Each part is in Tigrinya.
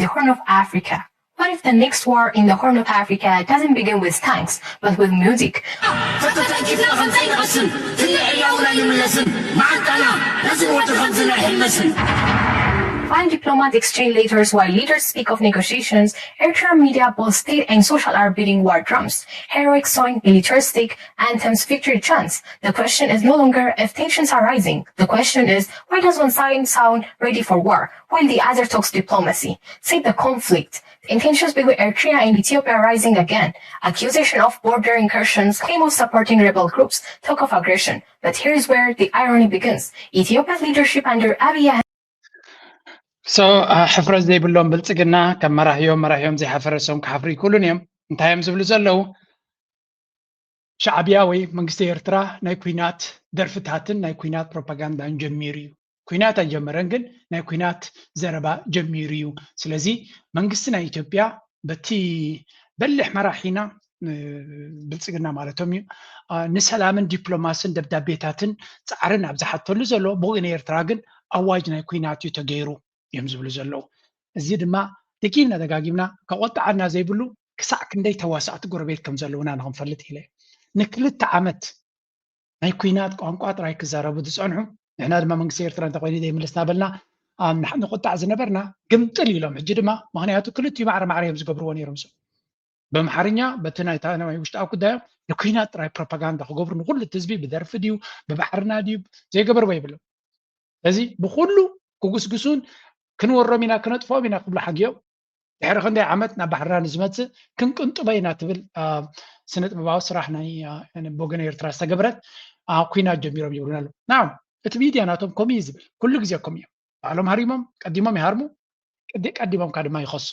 the Horn of Africa. What if the next war in the Horn of Africa doesn't begin with tanks, but with music? Find diplomat exchange letters while leaders speak of negotiations. Eritrean media both state and social are beating war drums. Heroic song, militaristic anthems, victory chants. The question is no longer if tensions are rising. The question is, why does one side sound ready for war while the other talks diplomacy? See the conflict. Tensions between Eritrea and Ethiopia rising again. Accusation of border incursions, claim of supporting rebel groups, talk of aggression. But here's where the irony begins. Ethiopia's leadership under Abiy Ahmed. So ሕፍረት ዘይብሎም ብልፅግና ከም መራሕዮም መራሕዮም ዘይሓፈረ ሰም ክሓፍሩ ይክእሉን እዮም። እንታይ እዮም ዝብሉ ዘለዉ? ሻዕብያ ወይ መንግስቲ ኤርትራ ናይ ኩናት ደርፍታትን ናይ ኩናት ፕሮፓጋንዳን ጀሚሩ እዩ። ኩናት ኣይጀመረን፣ ግን ናይ ኩናት ዘረባ ጀሚሩ እዩ። ስለዚ መንግስቲ ናይ ኢትዮጵያ በቲ በልሕ መራሒና ብልፅግና ማለቶም እዩ ንሰላምን ዲፕሎማስን ደብዳቤታትን ፃዕርን ኣብ ዝሓተሉ ዘሎ ብኡ ንኤርትራ ግን ኣዋጅ ናይ ኩናት እዩ ተገይሩ እዮም ዝብሉ ዘለዉ። እዚ ድማ ደጊምና ደጋጊምና ከቆጥዓና ዘይብሉ ክሳዕ ክንደይ ተዋሳእቲ ጎረቤት ከም ዘለውና ንክንፈልጥ ኢለ። ንክልተ ዓመት ናይ ኩናት ቋንቋ ጥራይ ክዛረቡ ዝፀንሑ፣ ንሕና ድማ መንግስቲ ኤርትራ እንተኮይኑ ዘይምልስ እናበልና ንቁጣዕ ዝነበርና ግምጥል ኢሎም። ሕጂ ድማ ምክንያቱ ክልቲኡ ማዕረ ማዕረ እዮም ዝገብርዎ ነይሮም። ሰብ በምሓርኛ በቲ ናይ ውሽጣዊ ጉዳዮም ንኩናት ጥራይ ፕሮፓጋንዳ ክገብሩ ንኩሉ ህዝቢ ብደርፊ ድዩ ብባሕርና ድዩ ዘይገበርዎ የብሎም። ስለዚ ብኩሉ ክጉስጉሱን ክንወሮም ኢና ክነጥፍኦም ኢና ክብሉ ሓጊኦም ድሕሪ ክንደይ ዓመት ናብ ባሕርና ንዝመፅእ ክንቅንጥቦ ኢና ትብል ስነ ጥበባዊ ስራሕ ናይ ብወገን ኤርትራ ዝተገብረት ኩናት ጀሚሮም ይብሉና ኣለዉ። ናው እቲ ሚድያ ናቶም ከምኡ እዩ ዝብል፣ ኩሉ ግዜ ከምኡ እዮም። ባዕሎም ሃሪሞም ቀዲሞም ይሃርሙ፣ ቀዲሞምካ ድማ ይኸሱ።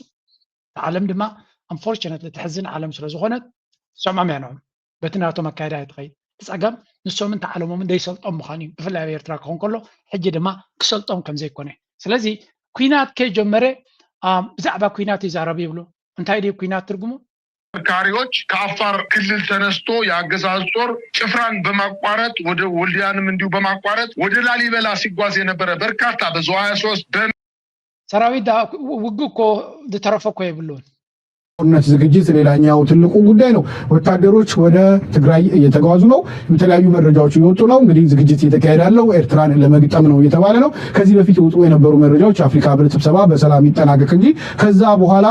ዓለም ድማ unfortunately ተሕዝን ዓለም ስለዝኾነት ሰምዖም እያ ንዕም በቲ ናቶም ኣካይዳ እያ ትኸይድ። እቲ ፀገም ንሶምን ተዓለሞምን ዘይሰልጦም ምዃኑ እዩ። ብፍላይ ኣብ ኤርትራ ክኾን ከሎ ሕጂ ድማ ክሰልጦም ከም ዘይኮነ። ስለዚ ኩናት ከይጀመረ ብዛዕባ ኩናት ይዛረቡ ይብሉ። እንታይ ድዩ ኩናት ትርጉሙ? ካሪዎች ከአፋር ክልል ተነስቶ የአገዛዝ ጦር ጭፍራን በማቋረጥ ወደ ወልዲያንም እንዲሁ በማቋረጥ ወደ ላሊበላ ሲጓዝ የነበረ በርካታ በዙ ሀያ ሶስት በ ሰራዊት ውግ እኮ ዝተረፈ እኮ የብሉን። ጦርነት ዝግጅት ሌላኛው ትልቁ ጉዳይ ነው። ወታደሮች ወደ ትግራይ እየተጓዙ ነው። የተለያዩ መረጃዎች እየወጡ ነው። እንግዲህ ዝግጅት እየተካሄደ ያለው ኤርትራን ለመግጠም ነው እየተባለ ነው። ከዚህ በፊት የወጡ የነበሩ መረጃዎች የአፍሪካ ህብረት ስብሰባ በሰላም ይጠናቀቅ እንጂ ከዛ በኋላ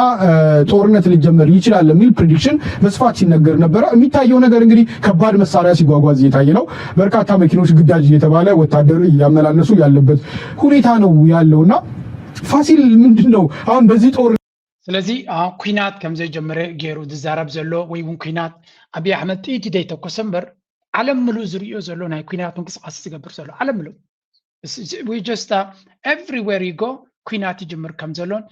ጦርነት ሊጀመር ይችላል የሚል ፕሪዲክሽን በስፋት ሲነገር ነበረ። የሚታየው ነገር እንግዲህ ከባድ መሳሪያ ሲጓጓዝ እየታየ ነው። በርካታ መኪኖች ግዳጅ እየተባለ ወታደር እያመላለሱ ያለበት ሁኔታ ነው ያለው እና ፋሲል ምንድን ነው አሁን በዚህ ጦር ስለዚ ኩናት ከም ዘይጀመረ ገይሩ ዝዛረብ ዘሎ ወይ እውን ኩናት ኣብይ ኣሕመድ ጥይት ዘይተኮሰ እምበር ዓለም ምሉእ ዝርእዮ ዘሎ ናይ ኩናት ምንቅስቃሴ ዝገብር ዘሎ ዓለም ምሉእ just everywhere you go ኩናት ይጅምር ከም ዘሎን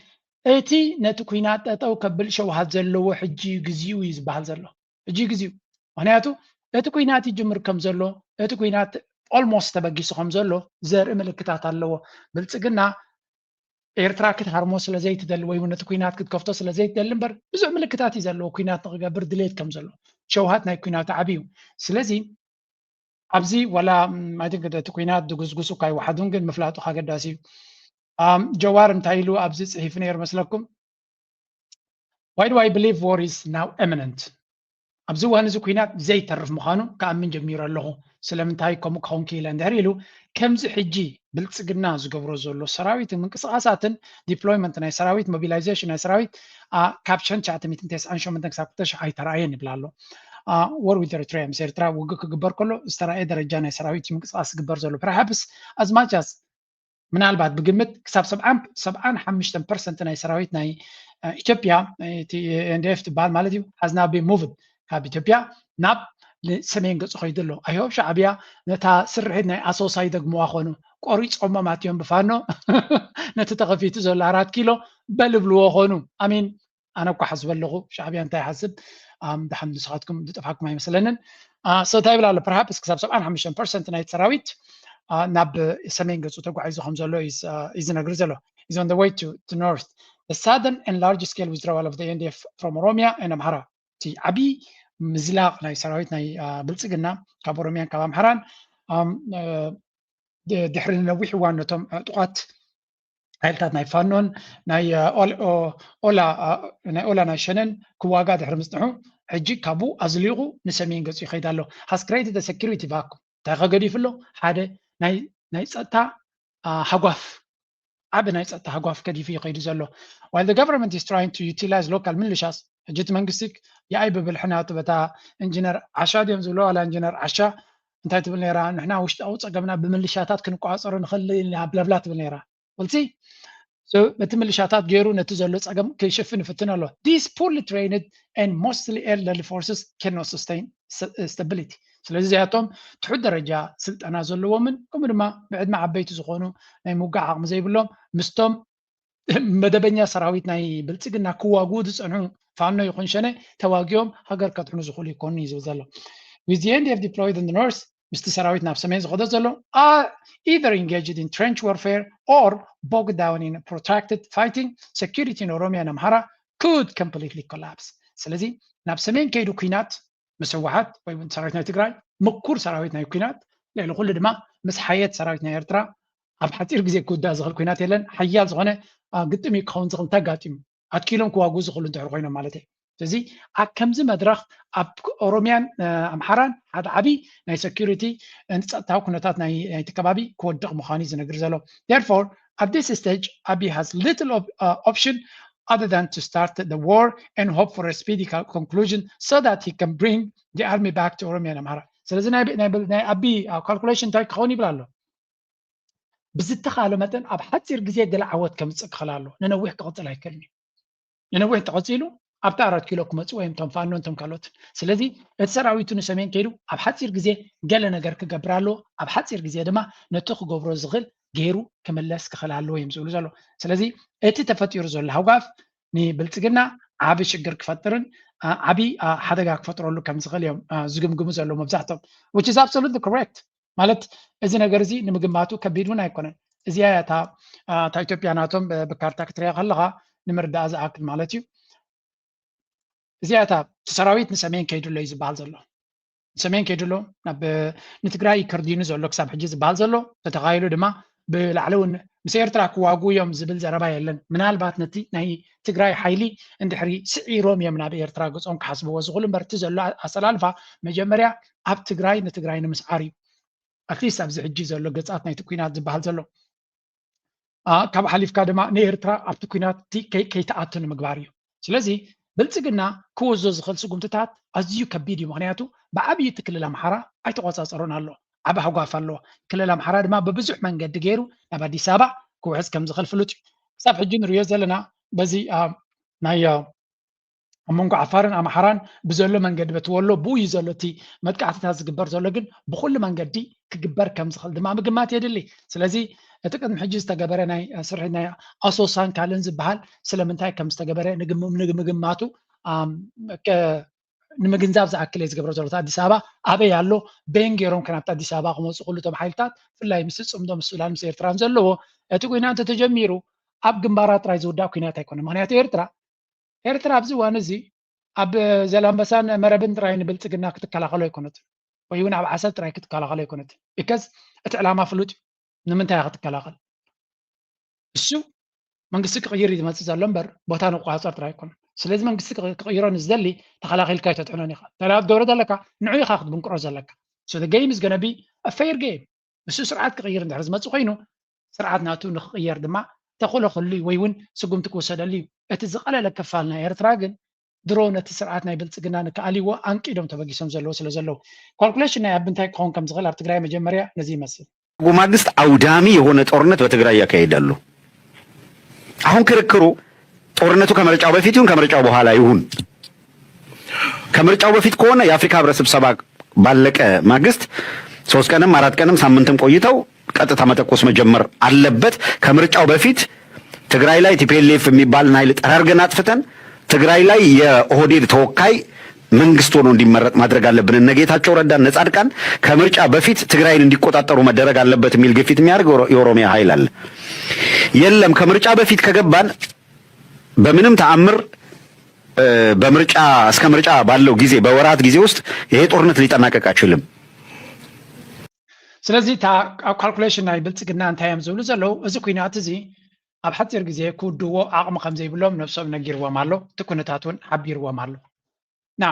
እቲ ነቲ ኩናት ጠጠው ከብል ሸውሃት ዘለዎ ሕጂ ግዜኡ እዩ ዝበሃል ዘሎ ሕጂ ግዜኡ ምክንያቱ እቲ ኩናት ይጅምር ከም ዘሎ እቲ ኩናት almost ተበጊሱ ከም ዘሎ ዘርኢ ምልክታት ኣለዎ። ብልፅግና ኤርትራ ክትሃርሞ ስለ ዘይትደሊ ወይ እውን እቲ ኩናት ክትከፍቶ ስለ ዘይትደሊ እምበር ብዙሕ ምልክታት እዩ ዘለዎ ኩናት ንክገብር ድሌት ከም ዘሎ ሸውሃት ናይ ኩናት ዓብዩ ስለዚ ኣብዚ ዋላ እቲ ኩናት ድጉስጉሱ እኳ ይወሓዱን ግን ምፍላጡ ኣገዳሲ እዩ። ጀዋር እንታይ ኢሉ ኣብዚ ፅሒፉ ነይሩ መስለኩም? Why do I believe war is now imminent? ኣብዚ እዋን እዚ ኩናት ዘይተርፍ ምዃኑ ክኣምን ጀሚሩ ኣለኹ። ስለምንታይ ከምኡ ክኸውን ክኢለ እንድሕር ኢሉ ከምዚ ሕጂ ብልፅግና ዝገብሮ ዘሎ ሰራዊትን ምንቅስቃሳትን deployment ናይ ሰራዊት mobilization ናይ ሰራዊት ካብ ሸን ትሽዓተ ሚእትን ተስዓን ሸሞንተን ክሳብ ክልተ ሽሕ ኣይተረኣየን ይብል ኣሎ። War with Eritrea ምስ ኤርትራ ውግእ ክግበር ከሎ ዝተረኣየ ደረጃ ናይ ሰራዊት ምንቅስቃስ ዝግበር ዘሎ perhaps as much as ምናልባት ብግምት ክሳብ ሰብዓን ሓሙሽተን ፐርሰንት ናይ ሰራዊት ናይ ኢትዮጵያ NDF ትበሃል ማለት እዩ has now been moved ካብ ኢትዮጵያ ናብ ሰሜን ገፁ ከይዱ ኣሎ። I hope ሻዕብያ ነታ ስርሒት ናይ ኣሶሳ ይደግምዋ ኮኑ ቆሪፆሞ ማትዮም ብፋኖ ነቲ ተኸፊቱ ዘሎ ኣራት ኪሎ በልብልዎ ኮኑ ኣሚን ኣነ እኳ ሓስበ ኣለኹ ሻዕብያ እንታይ ይሓስብ ድሓን ንስኻትኩም ዝጠፍሓኩም ኣይመስለንን። So እንታይ ይብል ኣሎ perhaps ክሳብ ሰብዓን ሓሙሽተን ፐርሰንት ናይቲ ሰራዊት ናብ ሰሜን ገፁ ተጓዒዙ ከም ዘሎ እዩ ዝነግር ዘሎ። Is on the way to, to north. The sudden and large scale withdrawal of the NDF from Oromia and Amhara እቲ ዓብዪ ምዝላቕ ናይ ሰራዊት ናይ ብልፅግና ካብ ኦሮሚያን ካብ ኣምሓራን ድሕሪ ነዊሕ እዋን ነቶም ዕጡቓት ሓይልታት ናይ ፋኖን ናይ ኦላ ናይ ሸነን ክዋጋ ድሕሪ ምፅንሑ፣ ሕጂ ካብኡ ኣዝሊቑ ንሰሜን ገፁ ይኸይድ ኣሎ። Has created a security vacuum። እንታይ ከገዲፉ ኣሎ? ሓደ ናይ ጸጥታ ሃጓፍ፣ ዓቢ ናይ ጸጥታ ሃጓፍ ገዲፉ ይኸይዱ ዘሎ። While the government is trying to utilize local militias፣ ሕጂ እቲ መንግስቲ የኣይ ብብልሒ ናቱ፣ በታ ኢንጂነር ዓሻ ድዮም ዝብሎ፣ ዋላ ኢንጂነር ዓሻ እንታይ ትብል ነይራ? ንሕና ውሽጣዊ ጸገምና ብምልሻታት ክንቋጸሮ ንኽእል ኢና ብላብላ ትብል ነይራ። ወልሲ በቲ ምልሻታት ገይሩ ነቲ ዘሎ ጸገም ክሽፍን ይፍትን ኣሎ። These poorly trained and mostly elderly forces cannot sustain stability። ስለዚ እዚኣቶም ትሑት ደረጃ ስልጠና ዘለዎምን ከምኡ ድማ ብዕድመ ዓበይቲ ዝኾኑ ናይ ምውጋዕ ዓቕሚ ዘይብሎም ምስቶም መደበኛ ሰራዊት ናይ ብልጽግና ክዋግኡ ዝጸንሑ ፋኖ ይኹን ሸነ ተዋጊኦም ሃገር ከድሕኑ ዝኽእሉ ይኮኑ እዩ ዝብል ዘሎ። With the N D F deployed in the north፣ ምስቲ ሰራዊት ናብ ሰሜን ዝኸዶ ዘሎ are either engaged in trench warfare or bogged down in protracted fighting, security in Oromia and Amhara could completely collapse። ስለዚ ናብ ሰሜን ከይዱ ኩናት ምስ ህወሓት ወይ እውን ሰራዊት ናይ ትግራይ ምኩር ሰራዊት ናይ ኩናት፣ ልዕሊ ኩሉ ድማ ምስ ሓየት ሰራዊት ናይ ኤርትራ ኣብ ሓፂር ግዜ ክውዳእ ዝኽእል ኩናት የለን። ሓያል ዝኾነ ግጥም እዩ ክኸውን ዝኽእል እንተጋጢሙ፣ ኣትኪሎም ክዋግኡ ዝኽእሉ እንድሕር ኮይኖም ማለት እዩ። ስለዚ ኣብ ከምዚ መድረኽ ኣብ ኦሮሚያን ኣምሓራን ሓደ ዓብዪ ናይ security ንፀጥታዊ ኩነታት ናይቲ ከባቢ ክወድቕ ምዃኑ እዩ ዝነግር ዘሎ። Therefore at this stage Abiy has little option other than to start the war and hope for a speedy conclusion so that he can bring the army back to Oromia and Amhara። ስለዚ ናይ ኣቢ calculation እንታይ ክኸውን ይብል ኣሎ? ብዝተኻለ መጠን ኣብ ሓፂር ግዜ ገለ ዓወት ከምፅእ ክኽእል ኣሎ። ንነዊሕ ክቕፅል ኣይክእልን እዩ። ንነዊሕ እንተቐፂሉ ኣብቲ ኣራት ኪሎ ክመፅኡ እዮም እቶም ፋኖን እቶም ካልኦትን። ስለዚ እቲ ሰራዊቱ ንሰሜን ከይዱ ኣብ ሓፂር ግዜ ገለ ነገር ክገብር ኣለዎ። ኣብ ሓፂር ግዜ ድማ ነቲ ክገብሮ ዝኽእል ገይሩ ክምለስ ክኽእል ኣለዎ እዮም ዝብሉ ዘለዉ። ስለዚ እቲ ተፈጢሩ ዘሎ ሃውጋፍ ንብልፅግና ዓቢ ሽግር ክፈጥርን ዓቢ ሓደጋ ክፈጥረሉ ከም ዝኽእል እዮም ዝግምግሙ ዘለዉ መብዛሕቶም። Which is absolutely correct። ማለት እዚ ነገር እዚ ንምግማቱ ከቢድ እውን ኣይኮነን። እዚኣ እያ እታ ኢትዮጵያ ናቶም ብካርታ ክትሪኣ ከለኻ ንምርዳእ ዝኣክል ማለት እዩ። እዚኣ እታ እቲ ሰራዊት ንሰሜን ከይዱ ኣሎ እዩ ዝበሃል ዘሎ። ንሰሜን ከይዱ ኣሎ፣ ናብ ንትግራይ ከርዲኑ ዘሎ ክሳብ ሕጂ ዝበሃል ዘሎ ተተኻይሉ ድማ ብላዕሊ እውን ምስ ኤርትራ ክዋጉ እዮም ዝብል ዘረባ የለን። ምናልባት ነቲ ናይ ትግራይ ሓይሊ እንድሕሪ ስዒሮም እዮም ናብ ኤርትራ ገጾም ክሓስብዎ ዝኽእሉ እምበር እቲ ዘሎ ኣሰላልፋ መጀመርያ ኣብ ትግራይ ንትግራይ ንምስዓር እዩ። At least ኣብዚ ሕጂ ዘሎ ገጻት ናይቲ ኩናት ዝበሃል ዘሎ ካብ ሓሊፍካ ድማ ንኤርትራ ኣብቲ ኩናት ከይትኣቱ ንምግባር እዩ። ስለዚ ብልጽግና ክወስዶ ዝኽእል ስጉምትታት ኣዝዩ ከቢድ እዩ። ምኽንያቱ ብዓብዪ እቲ ክልል ኣምሓራ ኣይተቆጻጸሮን ኣሎ። ዓቢ ሃጓፍ ኣለዎ። ክልል ኣምሓራ ድማ ብብዙሕ መንገዲ ገይሩ ናብ ኣዲስ ኣበባ ክውሕዝ ከም ዝኽእል ፍሉጥ እዩ። ክሳብ ሕጂ ንሪኦ ዘለና በዚ ናይ ኣብ መንጎ ዓፋርን ኣምሓራን ብዘሎ መንገዲ በቲ ወሎ ብኡ እዩ ዘሎ እቲ መጥቃዕትታት ዝግበር ዘሎ። ግን ብኹሉ መንገዲ ክግበር ከም ዝኽእል ድማ ምግማት የድሊ። ስለዚ እቲ ቅድሚ ሕጂ ዝተገበረ ናይ ስርሒት ናይ ኣሶሳን ካልእን ዝበሃል ስለምንታይ ከም ዝተገበረ ንምግማቱ ንምግንዛብ ዝኣክል እየ ዝገብሮ ዘሎ። ኣዲስ ኣበባ ኣበይ ኣሎ? በየን ገይሮም ከ ናብቲ ኣዲስ ኣበባ ክመፁ? ኩሉ እቶም ሓይልታት ብፍላይ ምስ ፅምዶ ምስ ሱዳን ምስ ኤርትራን ዘለዎ እቲ ኩናት እንተተጀሚሩ ኣብ ግንባራት ጥራይ ዝውዳእ ኩናት ኣይኮነን። ምክንያቱ ኤርትራ ኤርትራ ኣብዚ እዋን እዚ ኣብ ዘላንበሳን መረብን ጥራይ ንብልፅግና ክትከላኸሎ ኣይኮነትን፣ ወይ እውን ኣብ ዓሰብ ጥራይ ክትከላኸሎ ኣይኮነትን። Because እቲ ዕላማ ፍሉጥ እዩ። ንምንታይ እያ ክትከላኸል? እሱ መንግስቲ ክቕይር እዩ ዝመፅእ ዘሎ እምበር ቦታ ንቆፃፀር ጥራይ ኣይኮነን። ስለዚ መንግስቲ ክቕይሮ ንዝደሊ ተኸላኺልካ ኣይተድሕኖን ኢኻ። እንታይ ደኣ ክትገብሮ ዘለካ? ንዑ ኢኻ ክትብንቅሮ ዘለካ። So the game is gonna be a fair game። ንሱ ስርዓት ክቕይር እንድሕር ዝመፅእ ኮይኑ ስርዓት ናቱ ንክቕየር ድማ ተኽእሎ ክህሉ እዩ ወይ እውን ስጉምቲ ክውሰደሉ እዩ። እቲ ዝቐለለ ክፋል ናይ ኤርትራ ግን ድሮ ነቲ ስርዓት ናይ ብልፅግና ንክኣልይዎ ኣንቂዶም ተበጊሶም ዘለዉ ስለ ዘለዉ calculation ናይ ኣብ እንታይ ክኸውን ከም ዝኽእል ኣብ ትግራይ መጀመርያ ነዚ ይመስል። ማግስት አውዳሚ የሆነ ጦርነት በትግራይ ያካሄዳሉ። አሁን ክርክሩ ጦርነቱ ከምርጫው በፊት ይሁን ከምርጫው በኋላ ይሁን፣ ከምርጫው በፊት ከሆነ የአፍሪካ ህብረት ስብሰባ ባለቀ ማግስት ሶስት ቀንም አራት ቀንም ሳምንትም ቆይተው ቀጥታ መተኮስ መጀመር አለበት። ከምርጫው በፊት ትግራይ ላይ ቲ ፒ ኤል ኤፍ የሚባልን ኃይል ጠራርገን አጥፍተን ትግራይ ላይ የኦህዴድ ተወካይ መንግስት ሆኖ እንዲመረጥ ማድረግ አለብን። እነ ጌታቸው ረዳ፣ እነ ጻድቃን ከምርጫ በፊት ትግራይን እንዲቆጣጠሩ መደረግ አለበት የሚል ግፊት የሚያደርግ የኦሮሚያ ኃይል አለ። የለም ከምርጫ በፊት ከገባን በምንም ተአምር በምርጫ እስከ ምርጫ ባለው ጊዜ በወራት ጊዜ ውስጥ ይሄ ጦርነት ሊጠናቀቅ አይችልም። ስለዚ እታ ኣብ ካልኩሌሽን ናይ ብልፅግና እንታይ እዮም ዝብሉ ዘለዉ? እዚ ኩናት እዚ ኣብ ሓፂር ግዜ ክውድዎ ዓቕሚ ከም ዘይብሎም ነብሶም ነጊርዎም ኣሎ። እቲ ኩነታት እውን ሓቢርዎም ኣሎ። ና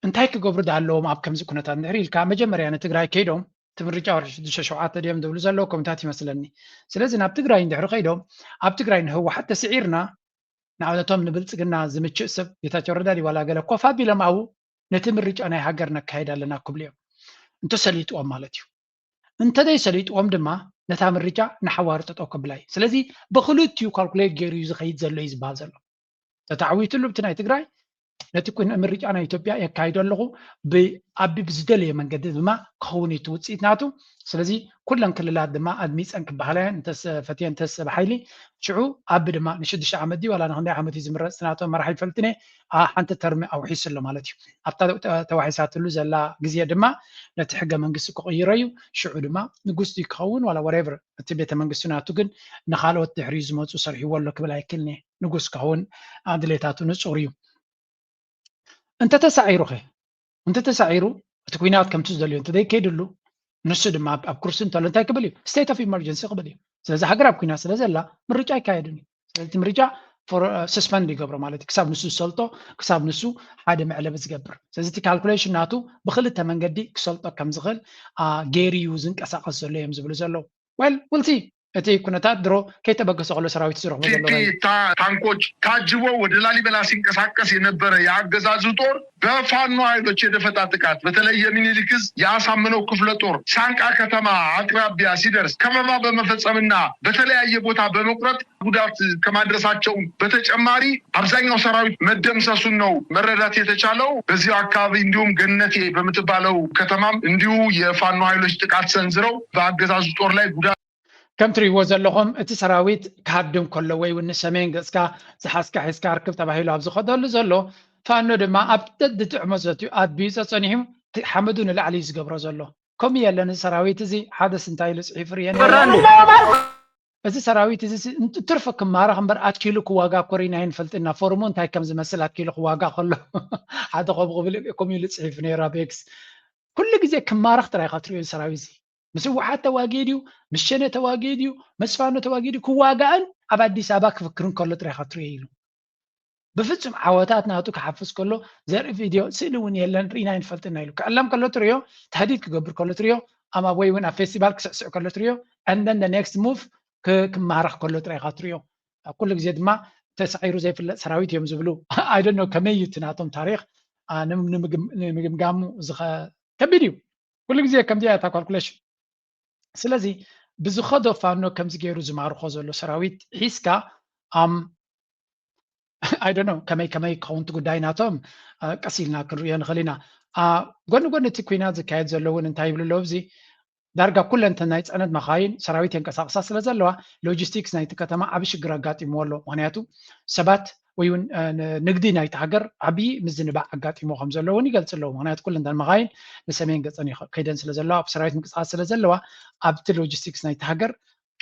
እንታይ ክገብሩ ዳ ኣለዎም ኣብ ከምዚ ኩነታት እንድሕር ኢልካ፣ መጀመርያ ንትግራይ ከይዶም እቲ ምርጫ ወርሒ ሽዱሽተ ሸውዓተ ድዮም ዝብሉ ዘለዉ ከምታት ይመስለኒ። ስለዚ ናብ ትግራይ እንድሕሪ ከይዶም ኣብ ትግራይ ንህወሓት ተስዒርና ንኣብነቶም ንብልፅግና ዝምችእ ሰብ ጌታቸው ረዳ ድዩ ዋላ ገለ ኮፍ ኣቢሎም ኣብኡ ነቲ ምርጫ ናይ ሃገር ነካይድ ኣለና ክብሉ እዮም። እንተሰሊጥዎም ማለት እዩ። እንተዘይሰሊጥዎም ድማ ነታ ምርጫ ንሓዋሩ ጠጠው ከብላ እዩ። ስለዚ ብክልቲኡ ካልኩሌት ገይሩ እዩ ዝኸይድ ዘሎ እዩ ዝበሃል ዘሎ። ተታዕዊትሉ ብቲ ናይ ትግራይ ነቲ ኩን ምርጫ ናይ ኢትዮጵያ የካይዶ ኣለኹ፣ ብኣቢ ብዝደለየ መንገዲ ድማ ክኸውን እዩ እቲ ውፅኢት ናቱ። ስለዚ ኩለን ክልላት ድማ ኣድሚፀን ክበሃላ እየን፣ እንተስ ፈትየን እንተስ ብሓይሊ። ሽዑ ኣቢ ድማ ንሽዱሽተ ዓመት ድዩ ዋላ ንክንደይ ዓመት እዩ ዝምረፅ ናቶም መራሒ ይፈልጥን እየ። ሓንቲ ተርሚ ኣውሒሱ ኣሎ ማለት እዩ። ኣብታ ተዋሒሳትሉ ዘላ ግዜ ድማ ነቲ ሕገ መንግስቲ ክቕይሮ እዩ። ሽዑ ድማ ንጉስ ድዩ ክኸውን ዋላ ወሬቨር እቲ ቤተ መንግስቲ ናቱ ግን ንካልኦት ድሕሪኡ ዝመፁ ሰርሕዎ ኣሎ ክብል ኣይክልን እየ። ንጉስ ክኸውን ድሌታቱ ንፁር እዩ። እንተተሳዒሩ ኸ እንተተሳዒሩ እቲ ኩናት ከምቲ ዝደልዮ እንተዘይከይድሉ ንሱ ድማ ኣብ ኩርሲ እንተሎ እንታይ ክብል እዩ? State of emergency ክብል እዩ። ስለዚ ሃገር ኣብ ኩናት ስለ ዘላ ምርጫ ኣይካየድን እዩ። ስለዚ ምርጫ ስስፐንድ ይገብሮ ማለት እዩ። ክሳብ ንሱ ዝሰልጦ ክሳብ ንሱ ሓደ መዕለቢ ዝገብር። ስለዚ እቲ ካልኩሌሽን ናቱ ብክልተ መንገዲ ክሰልጦ ከም ዝኽእል ገይሩ እዩ ዝንቀሳቀስ ዘሎ እዮም ዝብሉ ዘለዉ። Well, we'll see። እቲ ኩነታት ድሮ ከይተበገሰ ከሎ ሰራዊት ዝረኽቦ ዘሎ ራይ ታንኮች ታጅቦ ወደ ላሊበላ ሲንቀሳቀስ የነበረ የአገዛዙ ጦር በፋኖ ኃይሎች የደፈጣ ጥቃት በተለይ የሚኒሊክ እዝ የአሳምነው ክፍለ ጦር ሳንቃ ከተማ አቅራቢያ ሲደርስ ከበባ በመፈጸምና በተለያየ ቦታ በመቁረጥ ጉዳት ከማድረሳቸው በተጨማሪ አብዛኛው ሰራዊት መደምሰሱን ነው መረዳት የተቻለው። በዚሁ አካባቢ እንዲሁም ገነቴ በምትባለው ከተማም እንዲሁ የፋኖ ኃይሎች ጥቃት ሰንዝረው በአገዛዙ ጦር ላይ ጉዳት ከም ትሪእዎ ዘለኹም እቲ ሰራዊት ክሃድም ከሎ ወይ እውን ንሰሜን ገፅካ ዝሓዝካ ሒዝካ ርክብ ተባሂሉ ኣብ ዝኸደሉ ዘሎ ፋኖ ድማ ኣብ ደዲ ጥዕሞ ዘትዩ ኣቢዩ ፀፀኒሑ ሓመዱ ንላዕሊ እዩ ዝገብሮ ዘሎ። ከምኡ የለን እዚ ሰራዊት እዚ ሓደስ እንታይ ኢሉ ፅሒፉ ርየኒ እዚ ሰራዊት እዚ ትርፊ ክማረኽ እምበር ኣትኪሉ ክዋጋ ኮሪና ይንፈልጥና ፎርሙ እንታይ ከም ዝመስል ኣትኪሉ ክዋጋ ከሎ ሓደ ከምኡ ክብል ከምኡ ኢሉ ፅሒፉ ነይሩ ኣብ ኤክስ። ኩሉ ግዜ ክማረኽ ጥራይ ኢኻ ትሪኦ ሰራዊት እዚ ምስ ህወሓት ተዋጊኡ ድዩ ምስ ሸነ ተዋጊኡ ድዩ ምስ ፋኖ ተዋጊኡ ድዩ ክዋጋእን ኣብ ኣዲስ ኣበባ ክፍክርን ከሎ ጥራይ ኢኻ ትሪኦ ኢሉ። ብፍጹም ዓወታት ናቱ ክሓፍስ ከሎ ዘርኢ ቪድዮ ስእሊ እውን የለን ርኢና ኣይንፈልጥና ኢሉ ክዕለም ከሎ ትሪኦ። ተህዲድ ክገብር ከሎ ትሪኦ። ኣማ ወይ እውን ኣብ ፌስቲቫል ክስዕስዕ ከሎ ትሪኦ። And then the next move ክማረኽ ከሎ ጥራይ ኢኻ ትሪኦ። ኩሉ ግዜ ድማ ተሳዒሩ ዘይፍለጥ ሰራዊት እዮም ዝብሉ። I don't know ከመይ እዩ እቲ ናቶም ታሪኽ ንምግምጋሙ ከቢድ እዩ። ኩሉ ግዜ ከምዚኣ እታ ካልኩሌሽን። ስለዚ ብዝኸዶ ፋኖ ከምዚ ገይሩ ዝማርኾ ዘሎ ሰራዊት ሒዝካ ኣም I don't know ከመይ ከመይ ክኸውን እቲ ጉዳይ ናቶም ቀስ ኢልና ክንሪኦ ንኽእል ኢና። ጎኒ ጎኒ እቲ ኩናት ዝካየድ ዘሎ እውን እንታይ ይብሉ ኣለዉ? እዚ ዳርጋ ኩለን እተን ናይ ፅዕነት መኻይን ሰራዊት የንቀሳቕሳ ስለ ዘለዋ ሎጂስቲክስ ናይቲ ከተማ ዓቢ ሽግር ኣጋጢምዎ ኣሎ። ምኽንያቱ ሰባት ወይ እውን ንግዲ ናይቲ ሃገር ዓብዪ ምዝንባዕ ኣጋጢሞ ከም ዘሎ እውን ይገልፅ ኣለዉ። ምክንያቱ ኩለን እተን መኻይን ንሰሜን ገፀን ከይደን ስለ ዘለዋ ኣብ ሰራዊት ምንቅስቃስ ስለ ዘለዋ ኣብቲ ሎጂስቲክስ ናይቲ ሃገር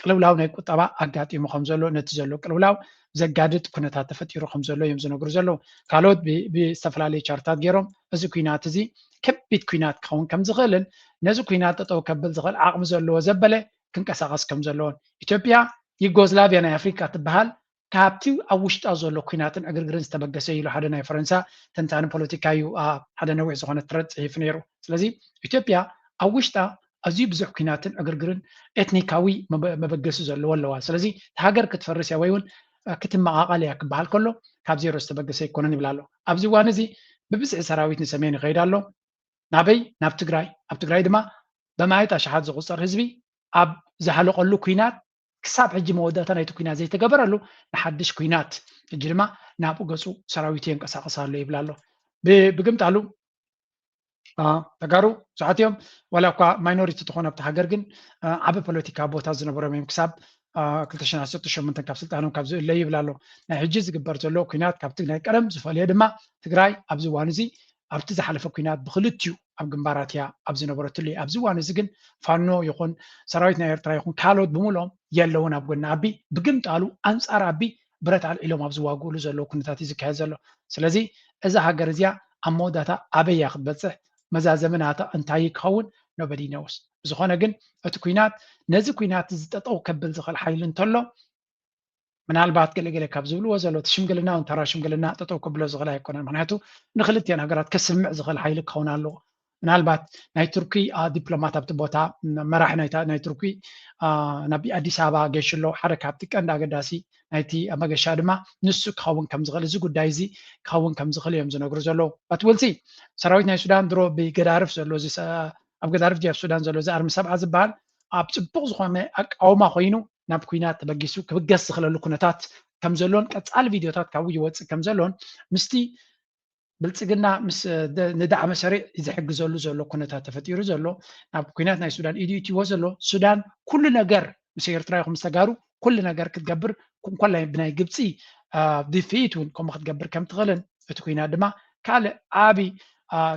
ቅልውላው ናይ ቁጠባ ኣጋጢሙ ከም ዘሎ ነቲ ዘሎ ቅልውላው ዘጋድድ ኩነታት ተፈጢሩ ከም ዘሎ እዮም ዝነግሩ ዘለዉ። ካልኦት ብዝተፈላለዩ ቻርታት ገይሮም እዚ ኩናት እዚ ከቢድ ኩናት ክኸውን ከም ዝኽእልን ነዚ ኩናት ጠጠው ከብል ዝኽእል ዓቕሚ ዘለዎ ዘበለ ክንቀሳቐስ ከም ዘለዎን ኢትዮጵያ ዩጎዝላቪያ ናይ ኣፍሪካ ትበሃል ካብቲ ኣብ ውሽጣ ዘሎ ኩናትን ዕግርግርን ዝተበገሰ ኢሉ ሓደ ናይ ፈረንሳ ተንታኒ ፖለቲካ እዩ ሓደ ነዊሕ ዝኾነ ትረድ ፅሒፉ ነይሩ። ስለዚ ኢትዮጵያ ኣብ ውሽጣ ኣዝዩ ብዙሕ ኩናትን ዕግርግርን ኤትኒካዊ መበገሲ ዘለዎ ኣለዋ። ስለዚ ሃገር ክትፈርስ እያ ወይ እውን ክትመቓቐል እያ ክበሃል ከሎ ካብ ዜሮ ዝተበገሰ ኣይኮነን ይብል ኣሎ። ኣብዚ እዋን እዚ ብብዝሒ ሰራዊት ንሰሜን ይኸይድ ኣሎ። ናበይ? ናብ ትግራይ። ኣብ ትግራይ ድማ በማየት ኣሽሓት ዝቑፀር ህዝቢ ኣብ ዝሃለቐሉ ኩናት ክሳብ ሕጂ መወዳእታ ናይቲ ኩናት ዘይተገበረሉ ንሓድሽ ኩናት ሕጂ ድማ ናብኡ ገፁ ሰራዊቱ የንቀሳቕስ ኣሎ ይብል ኣሎ። ብግምጣሉ ተጋሩ ብዙሓት እዮም ዋላ እኳ ማይኖሪቲ ትኾኑ ኣብቲ ሃገር ግን ዓቢ ፖለቲካ ቦታ ዝነበሮም እዮም ክሳብ ክልተ ሽሕን ዓሰርተ ሸሞንተን ካብ ስልጣኖም ካብ ዝእለዩ ይብል ኣሎ። ናይ ሕጂ ዝግበር ዘሎ ኩናት ካብቲ ናይ ቀደም ዝፈልዮ ድማ ትግራይ ኣብዚ እዋን እዚ ኣብቲ ዝሓለፈ ኩናት ብክልቲኡ ኣብ ግንባራት እያ ኣብ ዝነበረትሉ እዩ። ኣብዚ እዋን እዚ ግን ፋኖ ይኹን ሰራዊት ናይ ኤርትራ ይኹን ካልኦት ብምልኦም የለውን ኣብ ጎኒ ኣቢ ብግምጣሉ ኣንፃር ኣቢ ብረት ኣልዒሎም ኣብ ዝዋግእሉ ዘለዉ ኩነታት እዩ ዝካየድ ዘሎ። ስለዚ እዛ ሃገር እዚኣ ኣብ መወዳእታ ኣበይ እያ ክትበፅሕ መዛዘሚ ናታ እንታይ ክኸውን nobody knows። ብዝኾነ ግን እቲ ኩናት ነዚ ኩናት እዚ ጠጠው ከብል ዝኽእል ሓይሊ እንተሎ ምናልባት ገለገለ ካብ ዝብልዎ ዘሎ እቲ ሽምግልና እውን ተራ ሽምግልና ጠጠው ክብሎ ዝኽእል ኣይኮነን። ምክንያቱ ንክልቲኦን ሃገራት ከስምዕ ዝኽእል ሓይሊ ክኸውን ኣለዎ። ምናልባት ናይ ቱርኪ ዲፕሎማት ኣብቲ ቦታ፣ መራሒ ናይ ቱርኪ ናብ ኣዲስ ኣበባ ገይሹ ኣሎ። ሓደ ካብቲ ቀንዲ ኣገዳሲ ናይቲ መገሻ ድማ ንሱ ክኸውን ከም ዝኽእል፣ እዚ ጉዳይ እዚ ክኸውን ከም ዝኽእል እዮም ዝነግሩ ዘለዉ። ኣትወልሲ ሰራዊት ናይ ሱዳን ድሮ ብገዳርፍ ዘሎ ኣብ ገዳርፍ ጀፍ ሱዳን ዘሎ እዚ ኣርሚ ሰብዓ ዝበሃል ኣብ ፅቡቕ ዝኾነ ኣቃውማ ኮይኑ ናብ ኩናት ተበጊሱ ክብገስ ዝኽእለሉ ኩነታት ከም ዘሎን ቀፃሊ ቪድዮታት ካብኡ ይወፅእ ከም ዘሎን ምስቲ ብልፅግና ምስ ንዳዕመ ሰሪዕ ዝሕግዘሉ ዘሎ ኩነታት ተፈጢሩ ዘሎ ናብ ኩናት ናይ ሱዳን ኢዱ እትዎ ዘሎ ሱዳን ኩሉ ነገር ምስ ኤርትራ ይኹን ምስ ተጋሩ ኩሉ ነገር ክትገብር እንኮላይ ብናይ ግብፂ ድፍኢት እውን ከምኡ ክትገብር ከም ትኽእልን እቲ ኩናት ድማ ካልእ ዓቢ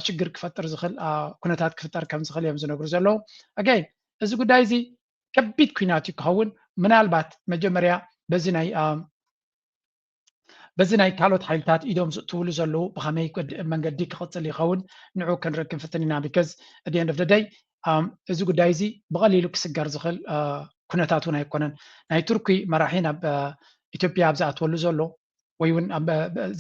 ሽግር ክፈጥር ዝኽእል ኩነታት ክፍጠር ከም ዝኽእል እዮም ዝነግሩ ዘለዉ። ኣጋይን እዚ ጉዳይ እዚ ከቢድ ኩናት እዩ ክኸውን። ምናልባት መጀመርያ በዚ ናይ በዚ ናይ ካልኦት ሓይልታት ኢዶም ዝእትውሉ ዘለዉ ብኸመይ መንገዲ ክቕፅል ይኸውን ንዑ ክንርኢ ክንፍትን ኢና። ቢከዝ ኣት ኤንድ ኦፍ ደይ እዚ ጉዳይ እዚ ብቐሊሉ ክስገር ዝኽእል ኩነታት እውን ኣይኮነን። ናይ ቱርኪ መራሒ ናብ ኢትዮጵያ ኣብ ዝኣትወሉ ዘሎ ወይ እውን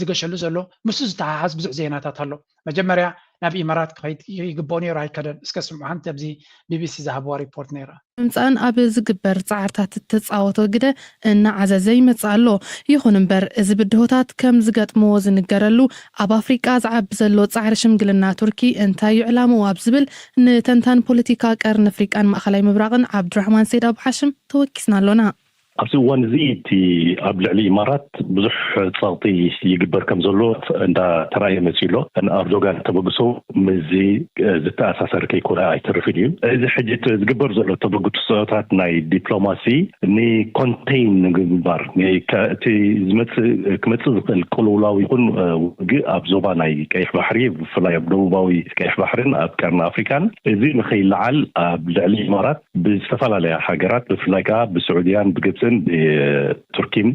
ዝገሸሉ ዘሎ ምስኡ ዝተሓሓዝ ብዙሕ ዜናታት ኣሎ። መጀመርያ ናብ ኢማራት ክኸይድ ይግብኦ ነይሩ ኣይከደን። እስከ ስምዑ ሓንቲ ኣብዚ ቢቢሲ ዝሃብዋ ሪፖርት ነይራ። ምምፃእን ኣብ ዝግበር ፃዕርታት እተፃወቶ ግደ እናዓዘዘ ይመፅእ ኣሎ። ይኹን እምበር እዚ ብድሆታት ከም ዝገጥምዎ ዝንገረሉ ኣብ ኣፍሪቃ ዝዓቢ ዘሎ ፃዕሪ ሽምግልና ቱርኪ እንታይ እዩ ዕላምኡ ኣብ ዝብል ንተንታን ፖለቲካ ቀርኒ ኣፍሪቃን ማእኸላይ ምብራቕን ዓብዱራሕማን ሰይድ ኣቡ ሓሽም ተወኪስና ኣሎና። ኣብዚ እዋን እዚ እቲ ኣብ ልዕሊ ኢማራት ብዙሕ ፀቕጢ ይግበር ከም ዘሎ እንዳተራእየ መፅኡ ኣሎ። ንኣርዶጋን ተበግሶ ምስዚ ዝተኣሳሰር ከይኮነ ኣይተርፍን እዩ። እዚ ሕጂ ዝግበር ዘሎ ተበግሶታት ናይ ዲፕሎማሲ ንኮንቴይን ንምግባር እቲ ዝመፅእ ክመፅእ ዝኽእል ቅልውላው ይኹን ውግእ ኣብ ዞባ ናይ ቀይሕ ባሕሪ ብፍላይ ኣብ ደቡባዊ ቀይሕ ባሕርን ኣብ ቀርኒ ኣፍሪካን እዚ ንኸይለዓል ኣብ ልዕሊ ኢማራት ብዝተፈላለያ ሃገራት ብፍላይ ከዓ ብስዑድያን ብግብፅን ብቱርኪን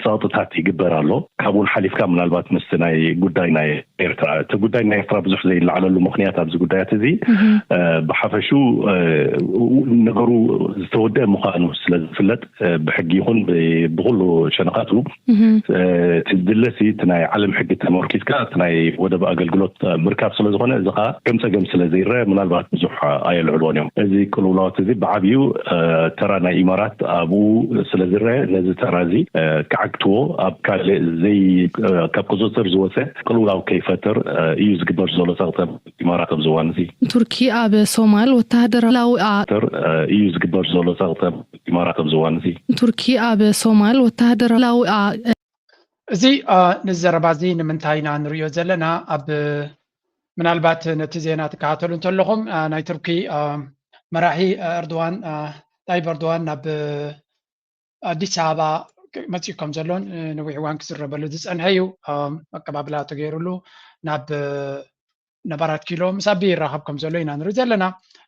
ፀቕጥታት ይግበር ኣሎ። ካብኡን ሓሊፍካ ምናልባት ምስቲ ናይ ጉዳይ ናይ ኤርትራ እቲ ጉዳይ ናይ ኤርትራ ብዙሕ ዘይለዓለሉ ምክንያት ኣብዚ ጉዳያት እዚ ብሓፈሹ ነገሩ ዝተወደአ ምዃኑ ስለ ዝፍለጥ ብሕጊ ይኹን ብኩሉ ሸነኻቱ እቲ ዝድለሲ እቲ ናይ ዓለም ሕጊ ተመርኪዝካ እቲ ናይ ወደብ ኣገልግሎት ምርካብ ስለ ዝኾነ እዚ ከዓ ከም ፀገም ስለ ዘይረአ ምናልባት ብዙሕ ኣየልዕልዎን እዮም። እዚ ቅልውላዋት እዚ ብዓብዩ ተራ ናይ ኢማራት ኣብኡ ስለ ዝረአ ነዚ ተራ እዚ ክዓግትዎ ኣብ ካልእ ዘይ ካብ ቁፅፅር ዝወፀ ቅልውላው ከይፈጥር እዩ ዝግበር ዘሎ ፀቕጠ ኢማራት ኣብዚ እዋን እዚ። ቱርኪ ኣብ ሶማል ወታደራዊ እዩ ዝግበር ዘሎ ፀቕጠ ኢማራት ኣብዚ እዋን እዚ። ቱርኪ ኣብ ሶማል ወታደራዊ እዚ ንዘረባ እዚ ንምንታይ ኢና ንሪኦ ዘለና ኣብ ምናልባት ነቲ ዜና ትከታተሉ እንተለኹም ናይ ቱርኪ መራሒ ኤርዶዋን ጣይብ ኤርዶዋን ናብ ኣዲስ ኣበባ መፂኡ ከም ዘሎን ነዊሕ እዋን ክዝረበሉ ዝፀንሐ እዩ። ኣቀባብላ ተገይሩሉ ናብ ነባራት ኪሎ ምስ ኣቢ ይራኸብ ከም ዘሎ ኢና ንርኢ ዘለና።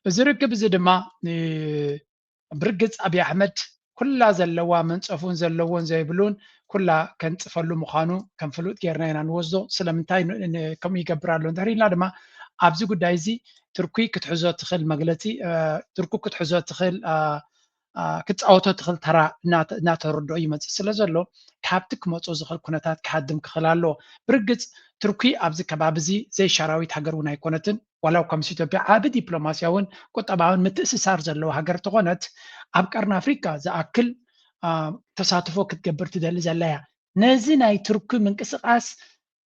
እዚ ርክብ እዚ ድማ ብርግፅ ኣብይ ኣሕመድ ኩላ ዘለዋ መንፀፉን ዘለዎን ዘይብሉን ኩላ ከንፅፈሉ ምዃኑ ከም ፍሉጥ ጌርና ኢና ንወስዶ። ስለምንታይ ከምኡ ይገብር ኣሎ እንድሕር ኢልና ድማ ኣብዚ ጉዳይ እዚ ትርኩ ክትሕዞ ትኽእል መግለፂ ትርኩ ክትሕዞ ትኽእል ክትፃወቶ ትኽእል ተራ እናተረድኦ ይመፅእ ስለ ዘሎ ካብቲ ክመፆ ዝኽእል ኩነታት ክሃድም ክኽእል ኣለዎ። ብርግፅ ትርኩ ኣብዚ ከባቢ እዚ ዘይሻራዊት ሃገር እውን ኣይኮነትን። ዋላ እኳ ምስ ኢትዮጵያ ዓቢ ዲፕሎማስያውን ቁጠባውን ምትእስሳር ዘለዎ ሃገር ተኾነት ኣብ ቀርኒ ኣፍሪካ ዝኣክል ተሳትፎ ክትገብር ትደሊ ዘላ እያ። ነዚ ናይ ትርኩ ምንቅስቃስ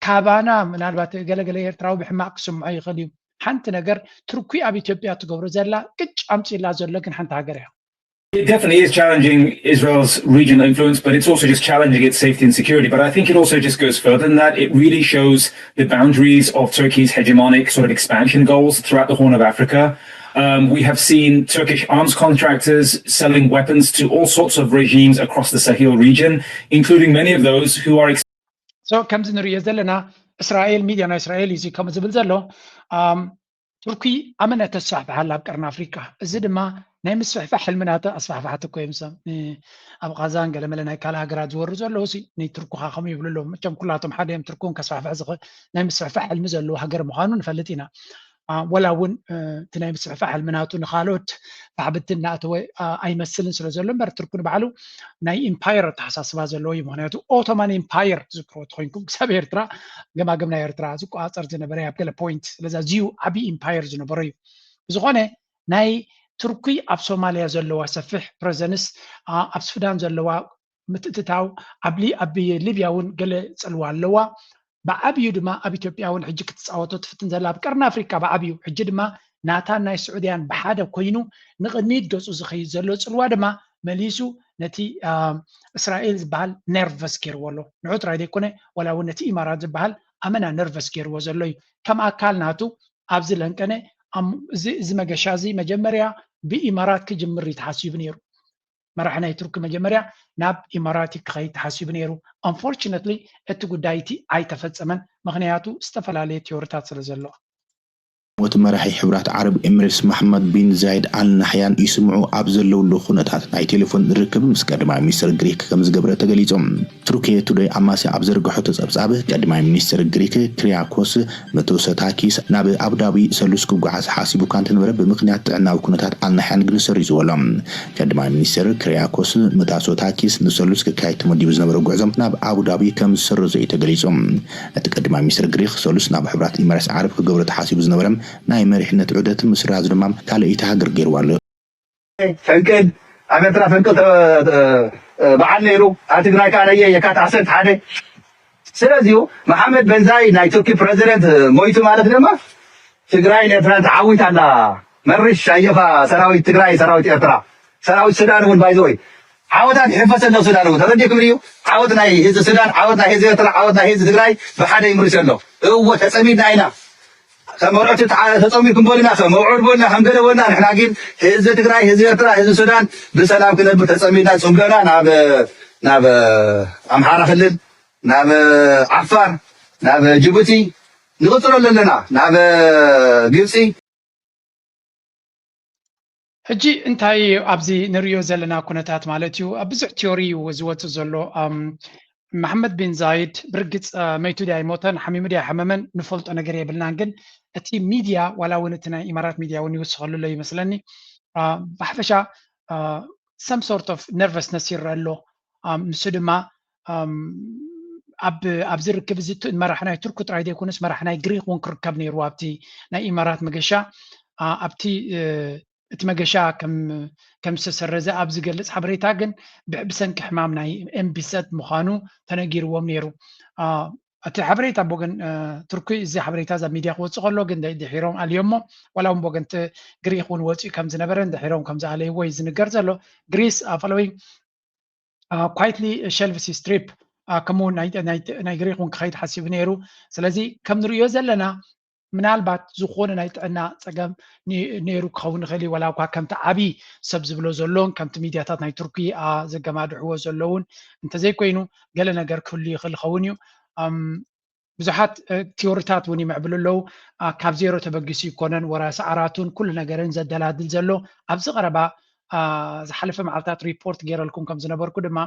ካባና ምናልባት ገለገለ ኤርትራዊ ብሕማቅ ክስምዖ ይኽእል እዩ። ሓንቲ ነገር ትርኩ ኣብ ኢትዮጵያ ትገብሮ ዘላ ቅጭ ኣምፂላ ዘሎ ግን ሓንቲ ሃገር እያ። It definitely is challenging Israel's regional influence, but it's also just challenging its safety and security. But I think it also just goes further than that. It really shows the boundaries of Turkey's hegemonic sort of expansion goals throughout the Horn of Africa. Um, we have seen Turkish arms contractors selling weapons to all sorts of regimes across the Sahel region, including many of those who are so ከምዚ ንሪኦ ዘለና እስራኤል ሚድያ ናይ እስራኤል እዩ ከምኡ ዝብል ዘሎ ቱርኪ ኣመነ ተስፋሕፍሓላ ኣብ ቀርኒ ኣፍሪካ። እዚ ድማ ናይ ምስፍሕፋሕ ሕልሚ ናተ ኣስፋሕፋሕቲ እኮ እዮም። ሰብ ኣብ ቃዛን ገለመለ ናይ ካልእ ሃገራት ዝወሩ ዘለዉ ሲ ንትርኩኻ ከምኡ ይብሉ ኣለዉ። መቸም ኩላቶም ሓደ እዮም። ትርኩን ከስፋሕፍሕ ዝኽእል ናይ ምስፍሕፋሕ ሕልሚ ዘለዉ ሃገር ምዃኑ ንፈልጥ ኢና። ወላ እውን እቲ ናይ ምስፍሕፋሕ ሕልሚ ናቱ ንካልኦት ባሕብቲ እናእተወ ኣይመስልን ስለ ዘሎ እምበር፣ ቱርኪ ንባዕሉ ናይ ኢምፓየር ኣተሓሳስባ ዘለዎ እዩ። ምክንያቱ ኦቶማን ኢምፓየር ትዝክርዎ ተኮይንኩም ክሳብ ኤርትራ፣ ገማግም ናይ ኤርትራ ዝቆፃፀር ዝነበረ ኣብ ገለ ፖይንት፣ ስለዚ ኣዝዩ ዓብዪ ኢምፓየር ዝነበሮ እዩ። ብዝኾነ ናይ ቱርኪ ኣብ ሶማልያ ዘለዋ ሰፊሕ ፕረዘንስ፣ ኣብ ሱዳን ዘለዋ ምትእትታው፣ ኣብ ሊብያ እውን ገለ ፅልዋ ኣለዋ። ብዓብዩ ድማ ኣብ ኢትዮጵያ እውን ሕጂ ክትፃወቶ ትፍትን ዘላ፣ ኣብ ቀርኒ ኣፍሪካ ብዓብዩ። ሕጂ ድማ ናታን ናይ ስዑድያን ብሓደ ኮይኑ ንቕድሚት ገፁ ዝኸይድ ዘሎ ፅልዋ ድማ መሊሱ ነቲ እስራኤል ዝበሃል ነርቨስ ገይርዎ ኣሎ። ንዑ ጥራይ ዘይኮነ፣ ዋላ እውን ነቲ ኢማራት ዝበሃል ኣመና ነርቨስ ገይርዎ ዘሎ እዩ። ከም ኣካል ናቱ ኣብዚ ለንቀነ እዚ መገሻ እዚ መጀመርያ ብኢማራት ክጅምር እዩ ተሓሲቡ ነይሩ። መራሒ ናይ ቱርኪ መጀመርያ ናብ ኢማራት ክኸይድ ተሓሲቡ ነይሩ። ኣንፎርችነትሊ እቲ ጉዳይ እቲ ኣይተፈጸመን፣ ምክንያቱ ዝተፈላለየ ቲዮሪታት ስለ ዘሎ። ሞት መራሒ ሕቡራት ዓረብ ኤምሬትስ መሓመድ ቢን ዛይድ ኣል ናሕያን ይስምዑ ኣብ ዘለውሉ ኩነታት ናይ ቴሌፎን ርክብ ምስ ቀዳማይ ሚኒስትር ግሪክ ከም ዝገብረ ተገሊጹ። ቱርኪ ቱደይ ኣማስያ ኣብ ዘርግሖ ተጸብጻብ፣ ቀዳማይ ሚኒስትር ግሪክ ክሪያኮስ ሚቶሶታኪስ ናብ ኣቡዳቢ ሰሉስ ክጓዓዝ ሓሲቡ እኳ እንተነበረ፣ ብምኽንያት ጥዕናዊ ኩነታት ኣልናሕያን ግን ሰሪዝዎ ኣሎ። ቀዳማይ ሚኒስትር ክሪያኮስ ሚቶሶታኪስ ንሰሉስ ክካየድ ተመዲቡ ዝነበረ ጉዕዞ ናብ ኣቡዳቢ ከም ዝሰረዞ እዩ ተገሊጹ። እቲ ቀዳማይ ሚኒስትር ግሪክ ሰሉስ ናብ ሕቡራት ኢማራት ዓረብ ክገብሮ ተሓሲቡ ዝነበረ ናይ መሪሕነት ዑደት ምስራዝ ድማ ካልኣይቲ ሃገር ገይርዋ ኣሎ። ፈንቅል ኣብ ኤርትራ ፈንቅል ተ- ተ- በዓል ነይሩ። ኣብ ትግራይ ከዓ ነየ የካት ዓሰርተ ሓደ። ስለዚሁ መሓመድ በንዛይ ናይ ቱርኪ ፕረዚደንት ሞይቱ ማለት ድማ ትግራይን ኤርትራን ተዓዊታ ኣላ። መርሽ ኣየኻ ሰራዊት ትግራይ፣ ሰራዊት ኤርትራ፣ ሰራዊት ሱዳን እውን ባይዘወይ ዓወታት ይሕፈሰ ኣሎ። ሱዳን እውን ተረዲእኩም እዩ። ዓወት ናይ ህዝቢ ሱዳን፣ ዓወት ናይ ህዝቢ ኤርትራ፣ ዓወት ናይ ህዝቢ ትግራይ ብሓደ ይምርሽ ኣሎ። እወ ተፀሚድና ኢና። ከም መርዑት ተፀሚድኩም በሉና፣ ከም መውዑድ በሉና፣ ከም ገለ በሉና። ንሕና ግን ህዝቢ ትግራይ፣ ህዝቢ ኤርትራ፣ ህዝቢ ሱዳን ብሰላም ክነብር ተፀሚድና። ፅምዶና ናብ ናብ ኣምሓራ ክልል፣ ናብ ዓፋር፣ ናብ ጅቡቲ ንቕፅሎ ኣለና፣ ናብ ግብፂ። ሕጂ እንታይ ኣብዚ ንሪኦ ዘለና ኩነታት ማለት እዩ? ኣብ ብዙሕ ቲዮሪ እዩ ዝወፅእ ዘሎ። መሓመድ ቢን ዛይድ ብርግፅ መይቱ ድያ ኣይሞተን፣ ሓሚሙ ድያ ኣይሓመመን ንፈልጦ ነገር የብልናን። ግን እቲ ሚድያ ዋላ እውን እቲ ናይ ኢማራት ሚድያ እውን ይውስኸሉ ኣሎ ይመስለኒ። ብሓፈሻ some sort of nervousness ይረአ ኣሎ። ንሱ ድማ ኣብዚ ርክብ እዚ መራሕ ናይ ቱርክ ጥራይ ዘይኮነስ መራሕ ናይ ግሪክ እውን ክርከብ ነይሩ ኣብቲ ናይ ኢማራት መገሻ ኣብቲ እቲ መገሻ ከም ዝተሰረዘ ኣብ ዝገልጽ ሓበሬታ ግን ብሰንኪ ሕማም ናይ ኤምቢሰት ምዃኑ ተነጊርዎም ነይሩ። እቲ ሓበሬታ ብወገን ቱርኪ እዚ ሓበሬታ እዛ ሚድያ ክወፅእ ከሎ ግን ድሒሮም ኣልዮሞ፣ ዋላ እውን ብወገን ግሪክ እውን ወፂኡ ከም ዝነበረ ድሒሮም ከም ዝኣለይዎ እዩ ዝንገር ዘሎ። ግሪስ ፎሎዊንግ quietly shelves its trip ከምኡ ናይ ግሪክ እውን ክኸይድ ሓሲቡ ነይሩ። ስለዚ ከም ንርእዮ ዘለና ምናልባት ዝኾነ ናይ ጥዕና ፀገም ነይሩ ክኸውን ይኽእል እዩ። ዋላ እኳ ከምቲ ዓብዪ ሰብ ዝብሎ ዘሎን ከምቲ ሚድያታት ናይ ቱርኪ ዘገማድሕዎ ዘለውን እንተዘይኮይኑ ገለ ነገር ክህሉ ይኽእል ይኸውን እዩ። ብዙሓት ቲዮሪታት እውን ይምዕብሉ ኣለዉ። ካብ ዜሮ ተበጊሱ ይኮነን ወረ ሰዓራቱን ኩሉ ነገርን ዘደላድል ዘሎ። ኣብዚ ቀረባ ዝሓለፈ መዓልታት ሪፖርት ገይረልኩም ከም ዝነበርኩ ድማ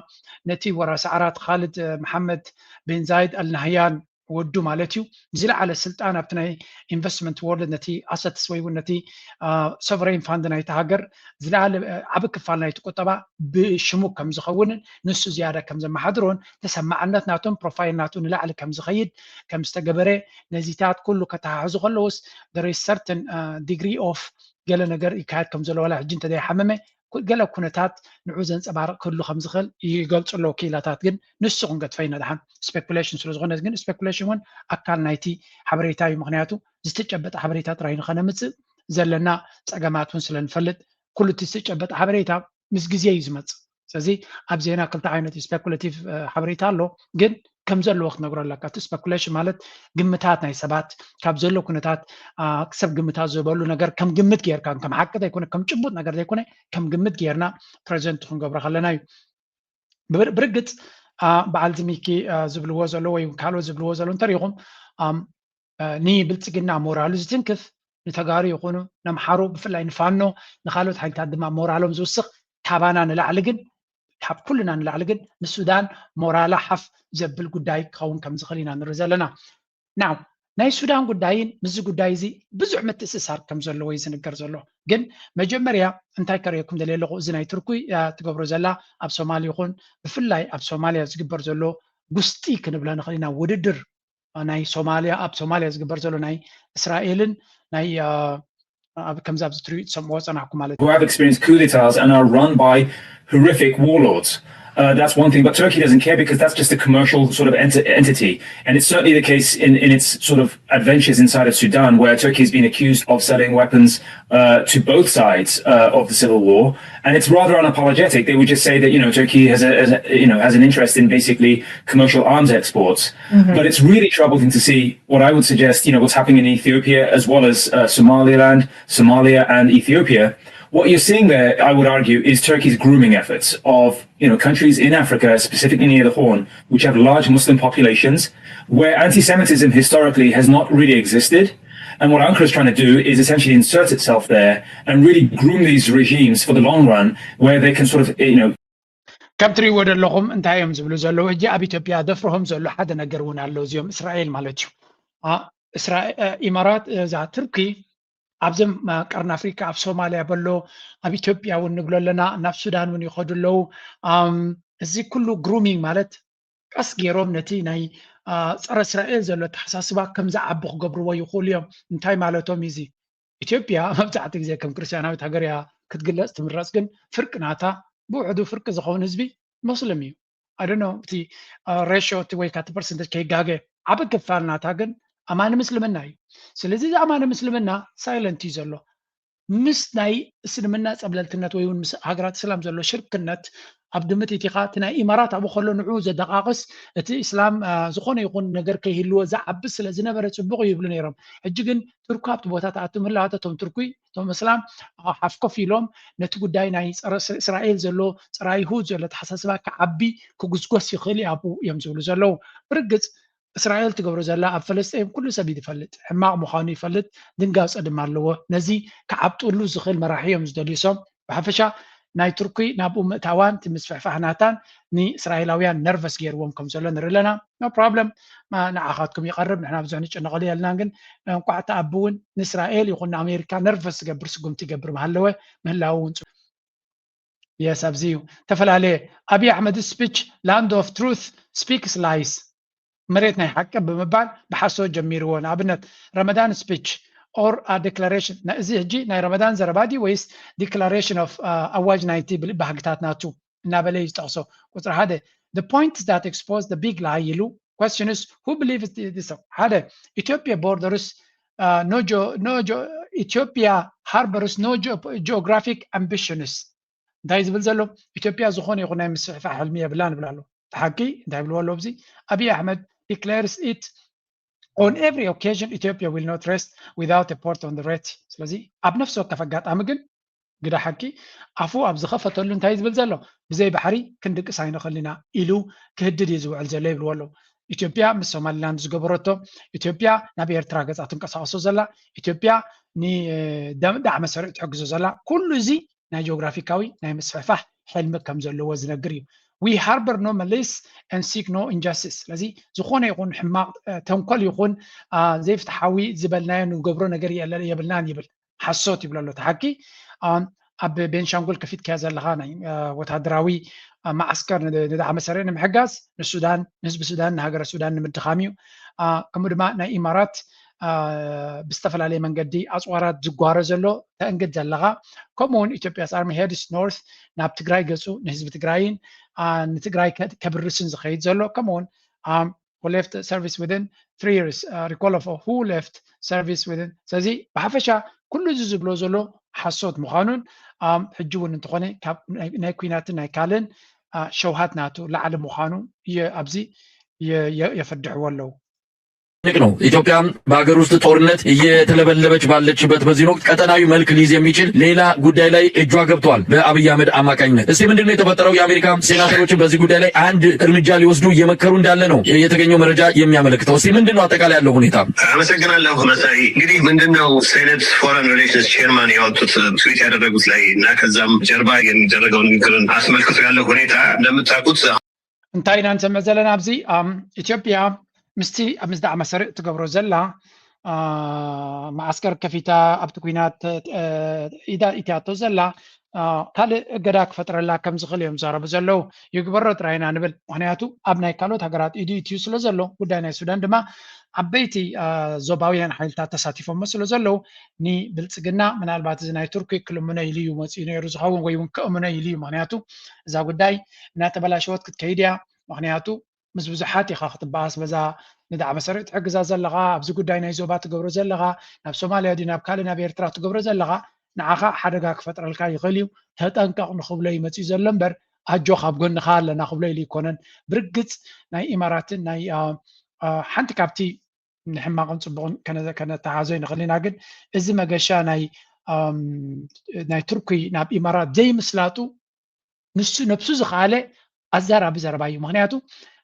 ነቲ ወረ ሰዓራት ካልድ መሓመድ ቤን ዛይድ ኣልናህያን ወዱ ማለት እዩ ዝለዓለ ስልጣን ኣብቲ ናይ ኢንቨስትመንት ወርልድ ነቲ ኣሰትስ ወይ እውን ነቲ ሶቨሬን ፋንድ ናይቲ ሃገር ዝለዓለ ዓቢ ክፋል ናይቲ ቁጠባ ብሽሙ ከም ዝኸውንን ንሱ ዝያዳ ከም ዘመሓድሮን ተሰማዕነት ናቶም ፕሮፋይል ናቱ ንላዕሊ ከም ዝኸይድ ከም ዝተገበረ ነዚታት ኩሉ ከተሓሕዙ ከለውስ there is certain degree of ገለ ነገር ይካየድ ከም ዘሎ ዋላ ሕጂ እንተዘይሓመመ ገለ ኩነታት ንዑ ዘንፀባርቕ ክህሉ ከም ዝኽእል ይገልፁ ኣለዉ ክኢላታት። ግን ንሱ ክንገድፈ ኢና። ደሓን ስፔኩሌሽን ስለ ዝኾነ ግን ስፔኩሌሽን እውን ኣካል ናይቲ ሓበሬታ እዩ። ምክንያቱ ዝተጨበጠ ሓበሬታ ጥራይ ንኸነምፅእ ዘለና ፀገማት እውን ስለ ንፈልጥ ኩሉ እቲ ዝተጨበጠ ሓበሬታ ምስ ግዜ እዩ ዝመፅእ። ስለዚ ኣብ ዜና ክልተ ዓይነት ስፔኩሌቲቭ ሓበሬታ ኣሎ፣ ግን ከም ዘለዎ ክትነግሮ ኣለካ። እቲ ስፐኩሌሽን ማለት ግምታት ናይ ሰባት ካብ ዘሎ ኩነታት ክሰብ ግምታት ዝበሉ ነገር ከም ግምት ጌርካ ከም ሓቂ ዘይኮነ ከም ጭቡጥ ነገር ዘይኮነ ከም ግምት ጌርና ፕሬዘንት ክንገብሮ ከለና እዩ። ብርግፅ በዓል ዝሚኪ ዝብልዎ ዘሎ ወይ ካልኦት ዝብልዎ ዘሎ እንተሪኹም ንብልፅግና ሞራሉ ዝትንክፍ ንተጋሩ ይኹኑ ነምሓሩ ብፍላይ ንፋኖ ንካልኦት ሓይልታት ድማ ሞራሎም ዝውስኽ ካባና ንላዕሊ ግን ካብ ኩልና ንላዕሊ ግን ንሱዳን ሞራላ ሓፍ ዘብል ጉዳይ ክኸውን ከም ዝኽእል ኢና ንርኢ ዘለና። ናው ናይ ሱዳን ጉዳይን ምስዚ ጉዳይ እዚ ብዙሕ ምትእስሳር ከም ዘለዎ እዩ ዝንገር ዘሎ። ግን መጀመርያ እንታይ ከርእየኩም ደልየ ኣለኹ፣ እዚ ናይ ቱርኪ ትገብሮ ዘላ ኣብ ሶማል ይኹን ብፍላይ ኣብ ሶማልያ ዝግበር ዘሎ ጉስጢ ክንብሎ ንኽእል ኢና፣ ውድድር ናይ ሶማልያ፣ ኣብ ሶማልያ ዝግበር ዘሎ ናይ እስራኤልን ናይ ኣብ ከምዚ ኣብዚ ትሪኡ ትሰምዕዎ ጸናሕኩም ማለት እዩ። who have experienced coup d'etats and are run by horrific warlords. Uh, that's one thing, but Turkey doesn't care because that's just a commercial sort of ent- entity. And it's certainly the case in, in its sort of adventures inside of Sudan, where Turkey has been accused of selling weapons uh, to both sides uh, of the civil war. And it's rather unapologetic. They would just say that, you know, Turkey has a, has a, you know, has an interest in basically commercial arms exports. But it's really troubling to see what I would suggest, you know, what's happening in Ethiopia as well as uh, Somaliland, Somalia, and Ethiopia. What you're seeing there, I would argue, is Turkey's grooming efforts of, you know, countries in Africa, specifically near the Horn, which have large Muslim populations, where anti-Semitism historically has not really existed. And what Ankara is trying to do is essentially insert itself there and really groom these regimes for the long run, where they can sort of, you know, ከም ትሪእዎ ዘለኹም እንታይ እዮም ዝብሉ ዘለዉ? ሕጂ ኣብ ኢትዮጵያ ደፍርሆም ዘሎ ሓደ ነገር እውን ኣሎ። እዚኦም እስራኤል ማለት እዩ። አ፣ እስራኤ- እ፣ ኢማራት፣ እዛ ቱርኪ ኣብዞም እ፣ ቀርኒ ኣፍሪካ ኣብ ሶማልያ በሎ ኣብ ኢትዮጵያ እውን ንብሎ ኣለና፣ ናብ ሱዳን እውን ይኸዱ ኣለዉ። ኣም፣ እዚ ኩሉ ግሩሚንግ ማለት ቀስ ገይሮም ነቲ ናይ አ፣ ጸረ እስራኤል ዘሎ ኣተሓሳስባ ከም ዝዓቢ ክገብርዎ ይኽእሉ እዮም። እንታይ ማለቶም እዩ እዚ? ኢትዮጵያ መብዛሕትኡ ግዜ ከም ክርስትያናዊት ሃገር እያ ክትግለጽ ትምረጽ፣ ግን ፍርቂ ናታ ብውሕዱ ፍርቂ ዝኸውን ህዝቢ ሞስሊም እዩ። ኣደኖ እቲ ሬሾ እቲ ወይ ካቲ ፐርሰንተጅ ከይጋገ ዓቢ ክፋል ናታ ግን ኣማኒ ምስልምና እዩ። ስለዚ እዚ ኣማኒ ምስልምና ሳይለንት እዩ ዘሎ። ምስ ናይ እስልምና ጸብለልትነት ወይ እውን ምስ ሃገራት እስላም ዘሎ ሽርክነት ኣብ ግምት እቲኻ እቲ ናይ ኢማራት ኣብኡ ከሎ ንዑ ዘደቃቕስ እቲ እስላም ዝኾነ ይኹን ነገር ከይህልዎ ዝዓቢ ስለ ዝነበረ ጽቡቕ እዩ ይብሉ ነይሮም። ሕጂ ግን ቱርኪ ኣብቲ ቦታ ተኣቱ ምህላዋታ እቶም ቱርኪ እቶም እስላም ሓፍኮፍ ኢሎም ነቲ ጉዳይ ናይ ጸረ እስራኤል ዘሎ ጸረ ኣይሁድ ዘሎ ተሓሳስባ ክዓቢ ክጉስጎስ ይኽእል እዩ ኣብኡ እዮም ዝብሉ ዘለዉ። ብርግጽ እስራኤል ትገብሮ ዘላ ኣብ ፈለስጢን ኩሉ ሰብ እዩ ዝፈልጥ፣ ሕማቕ ምዃኑ ይፈልጥ፣ ድንጋጸ ድማ ኣለዎ። ነዚ ክዓብጥሉ ዝኽእል መራሒ እዮም ዝደልዩ። ሶም ብሓፈሻ ናይ ቱርኪ ናብኡ ምእታዋን እቲ ምስፍሕፋሕ ናታን ንእስራኤላውያን ነርቨስ ገይርዎም ከም ዘሎ ንርኢ ኣለና። ኖ ፕሮብለም፣ ንዓኻትኩም ይቐርብ፣ ንሕና ብዙሕ ንጭነቐሉ የልናን። ግን እንቋዕ ተኣቢ እውን ንእስራኤል ይኹን ንኣሜሪካ ነርቨስ ዝገብር ስጉምቲ ይገብር ምሃለወ ምህላው እውን የስ ኣብዚ እዩ ተፈላለየ። ኣብይ ኣሕመድ ስፒች ላንድ ኦፍ ትሩት ስፒክስ ላይስ፣ መሬት ናይ ሓቂ ብምባል ብሓሶት ጀሚርዎ። ንኣብነት ረመዳን ስፒች ኦር ዴክላሬሽን፣ እዚ ሕጂ ናይ ረመዳን ዘረባ ድዩ ወይስ ዲክላሬሽን ኦፍ ኣዋጅ ናይቲ ባህግታት ናቱ እናበለ እዩ ዝጠቕሶ። ቁፅሪ ሓደ the point that expose the big lie ኢሉ question is who believes this ሓደ ኢትዮጵያ ቦርደርስ ኢትዮጵያ ሃርበርስ no geographic ambitions እንታይ ዝብል ዘሎ ኢትዮጵያ ዝኾነ ይኹን ናይ ምስፍሕፋሕ ሕልሚ የብላ ንብል ኣሎ። ሓቂ እንታይ ብልዎ ኣሎ ኣብዚ ኣብይ ኣሕመድ declares it on every occasion Ethiopia will not rest without a port on the Red ስለዚ ኣብ ነፍሲ ወከፍ ኣጋጣሚ ግን ግዳ ሓቂ ኣፉ ኣብ ዝኸፈተሉ እንታይ ዝብል ዘሎ ብዘይ ባሕሪ ክንድቅስ ኣይንኽእል ኢና ኢሉ ክህድድ እዩ ዝውዕል ዘሎ ይብልዎ ኣለዉ። ኢትዮጵያ ምስ ሶማሊላንድ ዝገበረቶ ኢትዮጵያ ናብ ኤርትራ ገፃ ትንቀሳቀሶ ዘላ ኢትዮጵያ ንዳዕመ ሰሪዕ ትሕግዞ ዘላ ኩሉ እዚ ናይ ጂኦግራፊካዊ ናይ ምስፍሕፋሕ ሕልሚ ከም ዘለዎ ዝነግር እዩ። We harbor no malice and seek no injustice ስለዚ ዝኾነ ይኹን ሕማቕ ተንኮል ይኹን ዘይፍትሓዊ ዝበልናዮ ንገብሮ ነገር የብልናን ይብል። ሓሶት ይብሎ ኣሎ እቲ ሓቂ። ኣብ ቤንሻንጉል ከፊትካዮ ዘለኻ ናይ ወታደራዊ ማዓስከር ንዳዕመ ሰሪዕ ንምሕጋዝ ንሱዳን ንህዝቢ ሱዳን ንሃገረ ሱዳን ንምድኻም እዩ። ከምኡ ድማ ናይ ኢማራት ብዝተፈላለየ መንገዲ ኣፅዋራት ዝጓረ ዘሎ ተእንግድ ዘለኻ ከምኡ እውን ኢትዮጵያ ኣርሚ ሄድስ ኖርት ናብ ትግራይ ገፁ ንህዝቢ ትግራይን ንትግራይ ከብርስን ዝኸይድ ዘሎ ከምኡውን who left service within three years recall of who left service within ስለዚ ብሓፈሻ ኩሉ እዚ ዝብሎ ዘሎ ሓሶት ምዃኑን ሕጂ እውን እንተኾነ ካብ ናይ ኩናትን ናይ ካልእን ሸውሃት ናቱ ላዕሊ ምዃኑ ኣብዚ የፈድሕዎ ኣለዉ። ነው። ኢትዮጵያ በሀገር ውስጥ ጦርነት እየተለበለበች ባለችበት በዚህን ወቅት ቀጠናዊ መልክ ሊይዝ የሚችል ሌላ ጉዳይ ላይ እጇ ገብቷል በአብይ አህመድ አማካኝነት። እስቲ ምንድን ነው የተፈጠረው? የአሜሪካ ሴናተሮችን በዚህ ጉዳይ ላይ አንድ እርምጃ ሊወስዱ እየመከሩ እንዳለ ነው የተገኘው መረጃ የሚያመለክተው። እስቲ ምንድን ነው አጠቃላይ ያለው ሁኔታ? አመሰግናለሁ መሳይ። እንግዲህ ምንድን ነው ሴኔት ፎረን ሪሌሽንስ ቼርማን ያወጡት ትዊት ያደረጉት ላይ እና ከዛም ጀርባ የሚደረገው ንግግርን አስመልክቶ ያለው ሁኔታ እንደምታውቁት እንታይ ኢና ንሰምዕ ዘለና ኣብዚ ኢትዮጵያ ምስቲ ኣብ ምስዳዕ መሰሪዕ ትገብሮ ዘላ፣ አ፣ መዓስከር ከፊታ ኣብቲ ኲናት፣ አ፣ ኢዳ ኢትያቶ ዘላ፣ አ፣ ካልእ እገዳ ክፈጥረላ ከም ዝኽእል እዮም ዝዛረቡ ዘለዉ። ይግበሮ ጥራይና ንብል። ምኽንያቱ ኣብ ናይ ካልኦት ሃገራት ኢዱ ኢትዩ ስለ ዘሎ፣ ጉዳይ ናይ ሱዳን ድማ ዓበይቲ፣ አ፣ ዞባውያን ሓይልታት ተሳቲፎሞ ስለ ዘለዉ፣ ንብልጽግና ምናልባት እዚ ናይ ቱርኪ ክልምኖ ኢሉ እዩ መጺኡ ነይሩ ዝኸውን፣ ወይ እውን ክእምኖ ኢሉ እዩ። ምኽንያቱ እዛ ጉዳይ እናተበላሸወት ክትከይድ እያ። ምኽንያቱ ምስ ብዙሓት ኢኻ ክትበኣስ፣ በዛ ንዳዕመ ሰሪዕ ትሕግዛ ዘለኻ፣ ኣብዚ ጉዳይ ናይ ዞባ ትገብሮ ዘለኻ፣ ናብ ሶማልያ ድዩ ናብ ካልእ ናብ ኤርትራ ትገብሮ ዘለኻ፣ ንዓኻ ሓደጋ ክፈጥረልካ ይኽእል እዩ። ተጠንቀቕ ንኽብሎ እዩ መጺኡ ዘሎ እምበር፣ ኣጆኻ ኣብ ጎንኻ ኣለና ክብሎ ኢሉ ኣይኮነን። ብርግጽ ናይ ኢማራትን ናይ፣ አ፣ አ፣ ሓንቲ ካብቲ ንሕማቕን ጽቡቕን ከነ-፣ ከነተሓዞ ይንኽእል ኢና፣ ግን እዚ መገሻ ናይ፣ ኣም፣ ናይ ቱርኪ ናብ ኢማራት ዘይምስላጡ ንሱ ነብሱ ዝኸኣለ ኣዛራቢ ዘረባ እዩ። ምኽንያቱ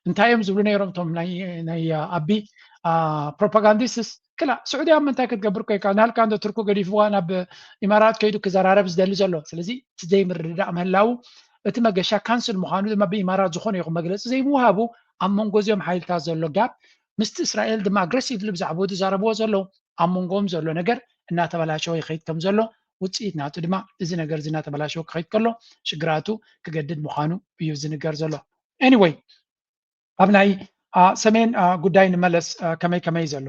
እንታይ እዮም ዝብሉ ነይሮም እቶም ናይ፣ ናይ ኣቢ፣ አ፣ ፕሮፓጋንዲስትስ? ክላ ስዑድያ ምንታይ ክትገብር ኮይካ? ናልካ እንዶ ቱርኩ ገዲፍዋ ናብ ኢማራት ከይዱ ክዘራረብ ዝደሊ ዘሎ። ስለዚ እቲ ዘይምርድዳእ ምህላው እቲ መገሻ ካንስል ምዃኑ ድማ ብኢማራት ዝኾነ ይኹን መግለጺ ዘይምውሃቡ ኣብ መንጎ እዚኦም ሓይልታት ዘሎ ጋፕ ምስቲ እስራኤል ድማ ኣግረሲቭሊ ብዛዕባኡ ዝዛረብዎ ዘለዉ ኣብ መንጎኦም ዘሎ ነገር እናተበላሸወ ይኸይድ ከም ዘሎ ውፅኢት ናቱ ድማ እዚ ነገር እዚ እናተበላሸወ ክኸይድ ከሎ ሽግራቱ ክገድድ ምዃኑ እዩ ዝንገር ዘሎ። ኤኒወይ ኣብ ናይ አ፣ ሰሜን አ፣ ጉዳይ ንመለስ አ፣ ከመይ ከመይ ዘሎ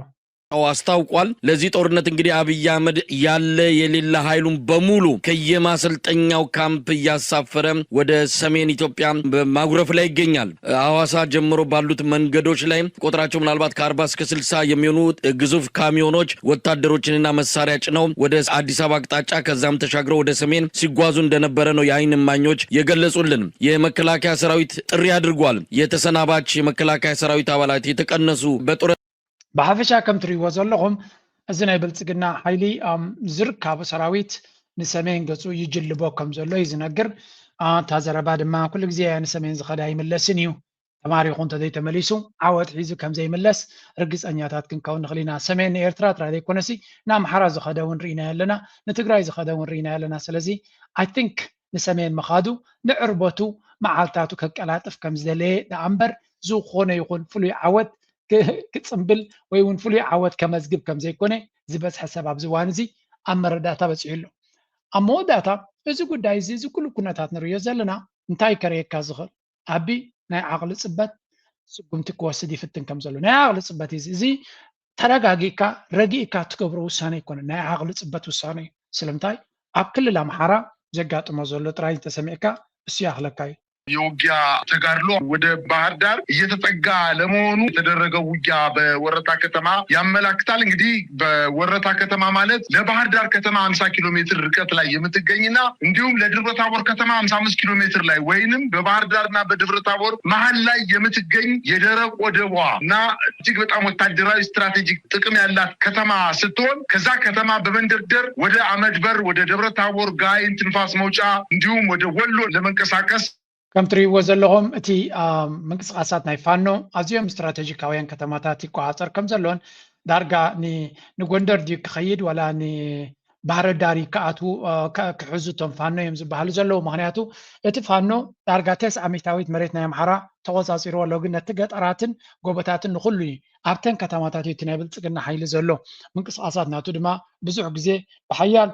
አስታውቋል። ለዚህ ጦርነት እንግዲህ አብይ አህመድ ያለ የሌለ ኃይሉን በሙሉ ከየማሰልጠኛው ካምፕ እያሳፈረ ወደ ሰሜን ኢትዮጵያ በማጉረፍ ላይ ይገኛል። ሐዋሳ ጀምሮ ባሉት መንገዶች ላይ ቁጥራቸው ምናልባት ከአርባ እስከ ስልሳ የሚሆኑ ግዙፍ ካሚዮኖች ወታደሮችንና መሳሪያ ጭነው ወደ አዲስ አበባ አቅጣጫ ከዛም ተሻግረው ወደ ሰሜን ሲጓዙ እንደነበረ ነው የአይን እማኞች የገለጹልን። የመከላከያ ሰራዊት ጥሪ አድርጓል። የተሰናባች የመከላከያ ሰራዊት አባላት የተቀነሱ በጦር ብሓፈሻ ከም ትርእይዎ ዘለኹም እዚ ናይ ብልፅግና ሓይሊ ዝርካቡ ሰራዊት ንሰሜን ገፁ ይጅልቦ ከም ዘሎ እዩ ዝነግር። እታ ዘረባ ድማ ኩሉ ግዜ ንሰሜን ዝኸደ ኣይምለስን እዩ። ተማሪኹ እንተዘይተመሊሱ ዓወት ሒዙ ከም ዘይምለስ ርግፀኛታት ክንከውን ንኽእል ኢና። ሰሜን ንኤርትራ ጥራይ ዘይኮነሲ ንኣምሓራ ዝኸደ እውን ርኢናዮ ኣለና፣ ንትግራይ ዝኸደ እውን ርኢናዮ ኣለና። ስለዚ I think ንሰሜን ምኻዱ ንዕርበቱ መዓልታቱ ከቀላጥፍ ከም ዝደለየ ደኣ እምበር ዝኾነ ይኹን ፍሉይ ዓወት ክፅምብል ወይ እውን ፍሉይ ዓወት ከመዝግብ ከም ዘይኮነ ዝበዝሐ ሰብ ኣብዚ እዋን እዚ ኣብ መረዳእታ በፂሑ ኣሎ። ኣብ መወዳእታ እዚ ጉዳይ እዚ እዚ ኩሉ ኩነታት ንርእዮ ዘለና እንታይ ከርእየካ ዝኽእል ኣቢ ናይ ዓቕሊ ፅበት ስጉምቲ ክወስድ ይፍትን ከም ዘሎ ናይ ዓቕሊ ፅበት እዩ። እዚ ተረጋጊእካ ረጊእካ ትገብሮ ውሳነ ኣይኮነን፣ ናይ ዓቕሊ ፅበት ውሳነ እዩ። ስለምንታይ ኣብ ክልል ኣምሓራ ዘጋጥሞ ዘሎ ጥራይ እንተሰሚዕካ እሱ ይኣኽለካ እዩ። የውጊያ ተጋድሎ ወደ ባህር ዳር እየተጠጋ ለመሆኑ የተደረገው ውጊያ በወረታ ከተማ ያመላክታል። እንግዲህ በወረታ ከተማ ማለት ለባህር ዳር ከተማ ሀምሳ ኪሎ ሜትር ርቀት ላይ የምትገኝና እንዲሁም ለደብረ ታቦር ከተማ ሀምሳ አምስት ኪሎ ሜትር ላይ ወይንም በባህር ዳርና በደብረ ታቦር መሀል ላይ የምትገኝ የደረቅ ወደቧ እና እጅግ በጣም ወታደራዊ ስትራቴጂክ ጥቅም ያላት ከተማ ስትሆን ከዛ ከተማ በመንደርደር ወደ አመድበር፣ ወደ ደብረ ታቦር፣ ጋይንት፣ ንፋስ መውጫ እንዲሁም ወደ ወሎ ለመንቀሳቀስ ከም ትርእይዎ ዘለኹም እቲ ምንቅስቃሳት ናይ ፋኖ ኣዝዮም ስትራቴጂካውያን ከተማታት ይቆፃፀር ከም ዘሎን ዳርጋ ንጎንደር ድዩ ክኸይድ ዋላ ንባህረ ዳር ክኣትዉ ክሕዙ እቶም ፋኖ እዮም ዝበሃሉ ዘለዉ። ምክንያቱ እቲ ፋኖ ዳርጋ ተስዓ ሚእታዊት መሬት ናይ ኣምሓራ ተቆፃፂርዎ ኣሎ። ግን ነቲ ገጠራትን ጎቦታትን ንኩሉ እዩ ኣብተን ከተማታት እዩ እቲ ናይ ብልፅግና ሓይሊ ዘሎ። ምንቅስቃሳት ናቱ ድማ ብዙሕ ግዜ ብሓያል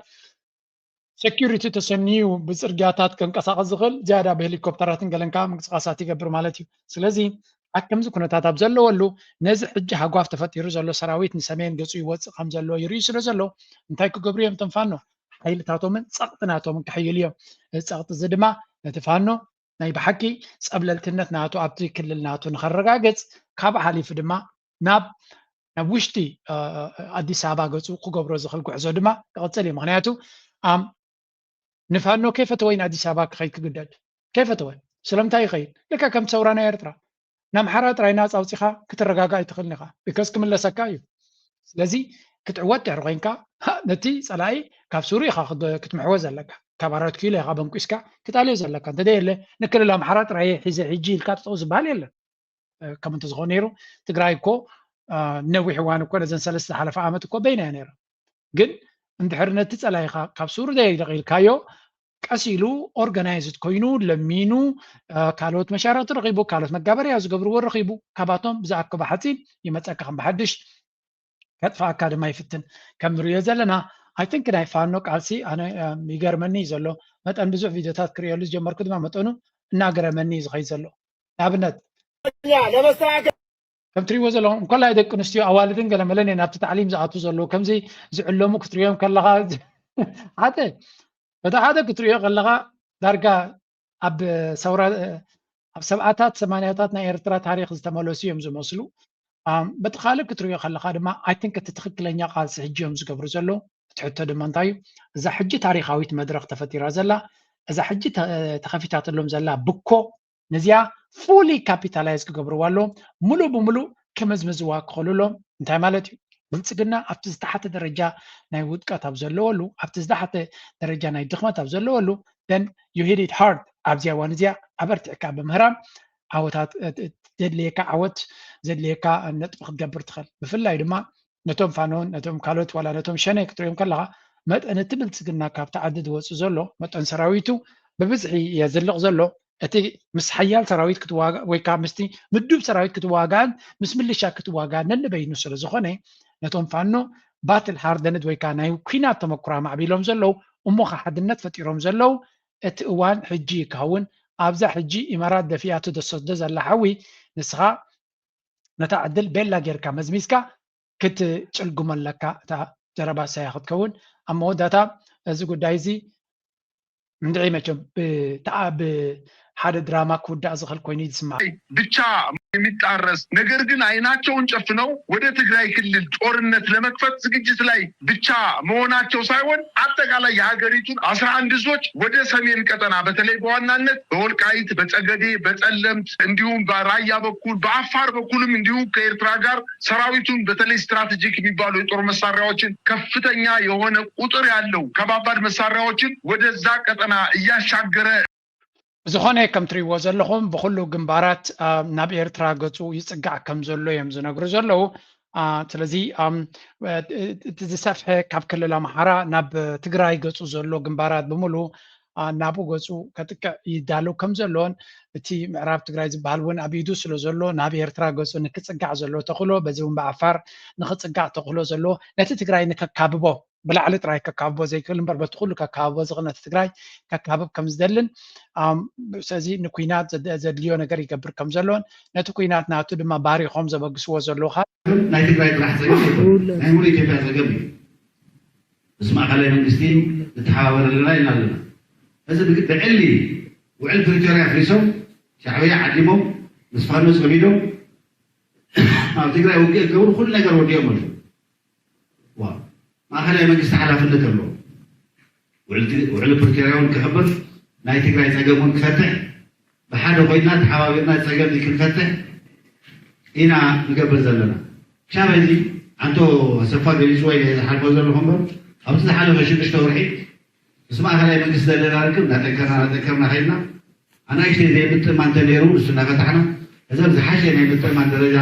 ሴኩሪቲ ተሰንዩ ብፅርግያታት ከንቀሳቐስ ዝኽእል ዝያዳ ብሄሊኮፕተራትን ገለን ከዓ ምንቅስቃሳት ይገብር ማለት እዩ። ስለዚ ኣብ ከምዚ ኩነታት ኣብ ዘለወሉ ነዚ ሕጂ ሃጓፍ ተፈጢሩ ዘሎ ሰራዊት ንሰሜን ገፁ ይወፅእ ከም ዘሎ ይርእዩ ስለ ዘሎ እንታይ ክገብሩ እዮም እቶም ፋኖ? ሓይልታቶምን ፀቕጢ ናቶምን ከሕይሉ እዮም። እዚ ፀቕጢ እዚ ድማ ነቲ ፋኖ ናይ ብሓቂ ፀብለልትነት ናቱ ኣብቲ ክልል ናቱ ንኸረጋግፅ ካብ ሓሊፉ ድማ ናብ ናብ ውሽጢ ኣዲስ ኣበባ ገፁ ክገብሮ ዝኽእል ጉዕዞ ድማ ክቕፅል እዩ። ምክንያቱ ንፋኖ ከይፈተወ እዩ ንኣዲስ ኣበባ ክኸይድ ክግደድ። ከይፈተወ ስለምንታይ ይኸይድ? ልክዕ ከም ሰውራ ናይ ኤርትራ ንኣምሓራ ጥራይ ናፃ ኣውፂኻ ክትረጋጋእ ኣይትኽእልን ኢኻ። ቢኮዝ ክምለሰካ እዩ። ስለዚ ክትዕወት ድሕሪ ኮይንካ ነቲ ፀላኢ ካብ ሱሩ ኢኻ ክትምሕዎ ዘለካ። ካብ ኣራት ኪሎ ኢኻ በንቂስካ ክጣልዮ ዘለካ። እንተደየለ ንክልል ኣምሓራ ጥራይ ሒዘ ሕጂ ኢልካ ጠጠው ዝበሃል የለን። ከም እንተዝኾነ ነይሩ ትግራይ እኮ ነዊሕ እዋን እኮ ነዘን ሰለስተ ዝሓለፈ ዓመት እኮ በይና እያ ነይራ። ግን እንድሕር ነቲ ፀላኢኻ ካብ ሱሩ ደይደቂልካዮ ቀስ ኢሉ ኦርጋናይዝድ ኮይኑ ለሚኑ ካልኦት መሻርክቲ ረኺቡ፣ ካልኦት መጋበርያ ዝገብርዎ ረኺቡ፣ ካባቶም ብዝኣከበ ሓፂን ይመፀካ ከም ብሓድሽ ከጥፍኣካ ድማ ይፍትን። ከም ንሪኦ ዘለና ኣይ ቲንክ ናይ ፋኖ ቃልሲ ኣነ ይገርመኒ እዩ ዘሎ። መጠን ብዙሕ ቪድዮታት ክርእየሉ ዝጀመርኩ ድማ መጠኑ እናገረመኒ እዩ ዝኸይድ ዘሎ። ንኣብነት ለመስተካከል ከም ትሪእዎ ዘለኹም እንኮላይ ደቂ ኣንስትዮ ኣዋልድን ገለመለን እየን ኣብቲ ታዕሊም ዝኣቱ ዘለዉ። ከምዚ ዝዕለሙ ክትሪኦም ከለኻ ሓደ በቲ ሓደ ክትሪኦ ከለኻ ዳርጋ ኣብ ሰውራ ኣብ ሰብኣታት ሰማንያታት ናይ ኤርትራ ታሪክ ዝተመለሱ እዮም ዝመስሉ። በቲ ካልእ ክትሪኦ ከለኻ ድማ ኣይ ቲንክ እቲ ትኽክለኛ ቃልሲ ሕጂ እዮም ዝገብሩ ዘለዉ። እቲ ሕቶ ድማ እንታይ እዩ? እዛ ሕጂ ታሪካዊት መድረክ ተፈጢራ ዘላ፣ እዛ ሕጂ ተኸፊታትሎም ዘላ ብኮ ነዚኣ ፉሊ ካፒታላይዝ ክገብርዋ ኣለዎም። ሙሉእ ብሙሉእ ክምዝምዝዋ ክኽእሉ ኣለዎም። እንታይ ማለት እዩ? ብልፅግና ኣብቲ ዝተሓተ ደረጃ ናይ ውድቀት ኣብ ዘለወሉ፣ ኣብቲ ዝተሓተ ደረጃ ናይ ድኽመት ኣብ ዘለወሉ then you hit it hard። ኣብዚኣ እዋን እዚኣ ኣበርቲዕካ ብምህራም ዓወታት ዘድልየካ ዓወት ዘድልየካ ነጥቢ ክትገብር ትኽእል። ብፍላይ ድማ ነቶም ፋኖን ነቶም ካልኦት ዋላ ነቶም ሸኔ ክትሪኦም ከለኻ መጠን እቲ ብልፅግና ካብቲ ዓዲ ዝወፅእ ዘሎ መጠን ሰራዊቱ ብብዝሒ የዝልቕ ዘሎ። እቲ ምስ ሓያል ሰራዊት ክትዋጋእ ወይ ከዓ ምስቲ ምዱብ ሰራዊት ክትዋጋእን ምስ ምልሻ ክትዋጋእ ነንበይኑ ስለ ዝኾነ ነቶም ፋኖ ባትል ሃርደንድ ወይ ከዓ ናይ ኲናት ተመኩሮ ኣማዕቢሎም ዘለዉ እሞ ከዓ ሓድነት ፈጢሮም ዘለዉ እቲ እዋን ሕጂ ይከውን። ኣብዛ ሕጂ ኢማራት ደፊኣቶ ዘሰዶ ዘላ ሓዊ ንስኻ ነታ ዕድል ቤላ ጌርካ መዝሚዝካ ክትጭልግሞ ኣለካ እታ ዘረባ ሳያ ክትከውን። ኣብ መወዳእታ እዚ ጉዳይ እዚ እንድዒ መቸም ብሓደ ድራማ ክውዳእ ዝኽእል ኮይኑ እዩ ዝስማዕ። ብቻ የሚጣረስ ነገር ግን አይናቸውን ጨፍነው ወደ ትግራይ ክልል ጦርነት ለመክፈት ዝግጅት ላይ ብቻ መሆናቸው ሳይሆን አጠቃላይ የሀገሪቱን አስራ አንድ እዞች ወደ ሰሜን ቀጠና በተለይ በዋናነት በወልቃይት፣ በጸገዴ፣ በጸለምት እንዲሁም በራያ በኩል በአፋር በኩልም እንዲሁ ከኤርትራ ጋር ሰራዊቱን በተለይ ስትራቴጂክ የሚባሉ የጦር መሳሪያዎችን ከፍተኛ የሆነ ቁጥር ያለው ከባባድ መሳሪያዎችን ወደዛ ቀጠና እያሻገረ ዝኾነ ከም ትሪእዎ ዘለኹም ብኩሉ ግንባራት ናብ ኤርትራ ገፁ ይፅጋዕ ከም ዘሎ እዮም ዝነግሩ ዘለዉ። ስለዚ እቲ ዝሰፍሐ ካብ ክልል ኣምሓራ ናብ ትግራይ ገፁ ዘሎ ግንባራት ብምሉ ናብኡ ገፁ ከጥቅዕ ይዳለው ከም ዘሎን እቲ ምዕራብ ትግራይ ዝበሃል እውን ኣብ ኢዱ ስለ ዘሎ ናብ ኤርትራ ገፁ ንክፅጋዕ ዘሎ ተኽእሎ በዚ እውን ብዓፋር ንክፅጋዕ ተኽእሎ ዘለዎ ነቲ ትግራይ ንከካብቦ ብላዕሊ ጥራይ ከካብቦ ዘይክእል እምበር በቲ ኩሉ ከካብቦ ዝኽእል ነቲ ትግራይ ከካብብ ከም ዝደልን ስለዚ ንኩናት ዘድልዮ ነገር ይገብር ከም ዘሎን ነቲ ኩናት ናቱ ድማ ባሪኾም ዘበግስዎ ዘለዉ ካብ ናይ ትግራይ ጥራሕ ፀገም ኣይኮነን ናይ ሙሉ ኢትዮጵያ ፀገም እዩ። ምስ ማእኸላይ መንግስቲ ንተሓባበር ኣለና ኢልና ኣለና። እዚ ብዕሊ ውዕል ፕሪቶርያ ኣፍሪሶም ሻዕብያ ዓዲሞም ምስ ፋኖ ፀሚዶም ኣብ ትግራይ ውግእ ክገብሩ ኩሉ ነገር ወዲኦም ኣለዉ። ማእኸላይ መንግስቲ ሓላፍነት ኣለዎ። ውዕሊ ፕሪቶርያ እውን ክኽበር ናይ ትግራይ ፀገም እውን ክፈትሕ ብሓደ ኮይና ተሓባቢርና ፀገም ክንፈትሕ ኢና ንገብር ዘለና። ሻብ እዚ ኣንቶ ኣሰፋ ገሊፅዎ ኢለ ዝሓልፎ ዘለኹ እምበር ኣብዚ ዝሓለፈ ሽዱሽተ ወርሒ ምስ ማእኸላይ መንግስቲ ዘለና ርክብ እናጠንከርና እናጠንከርና ከይድና ኣናእሽተይ ዘይምጥእማን እንተነይሩ ንሱ እናፈታሕና እዘን ዝሓሸ ናይ ምጥእማን ደረጃ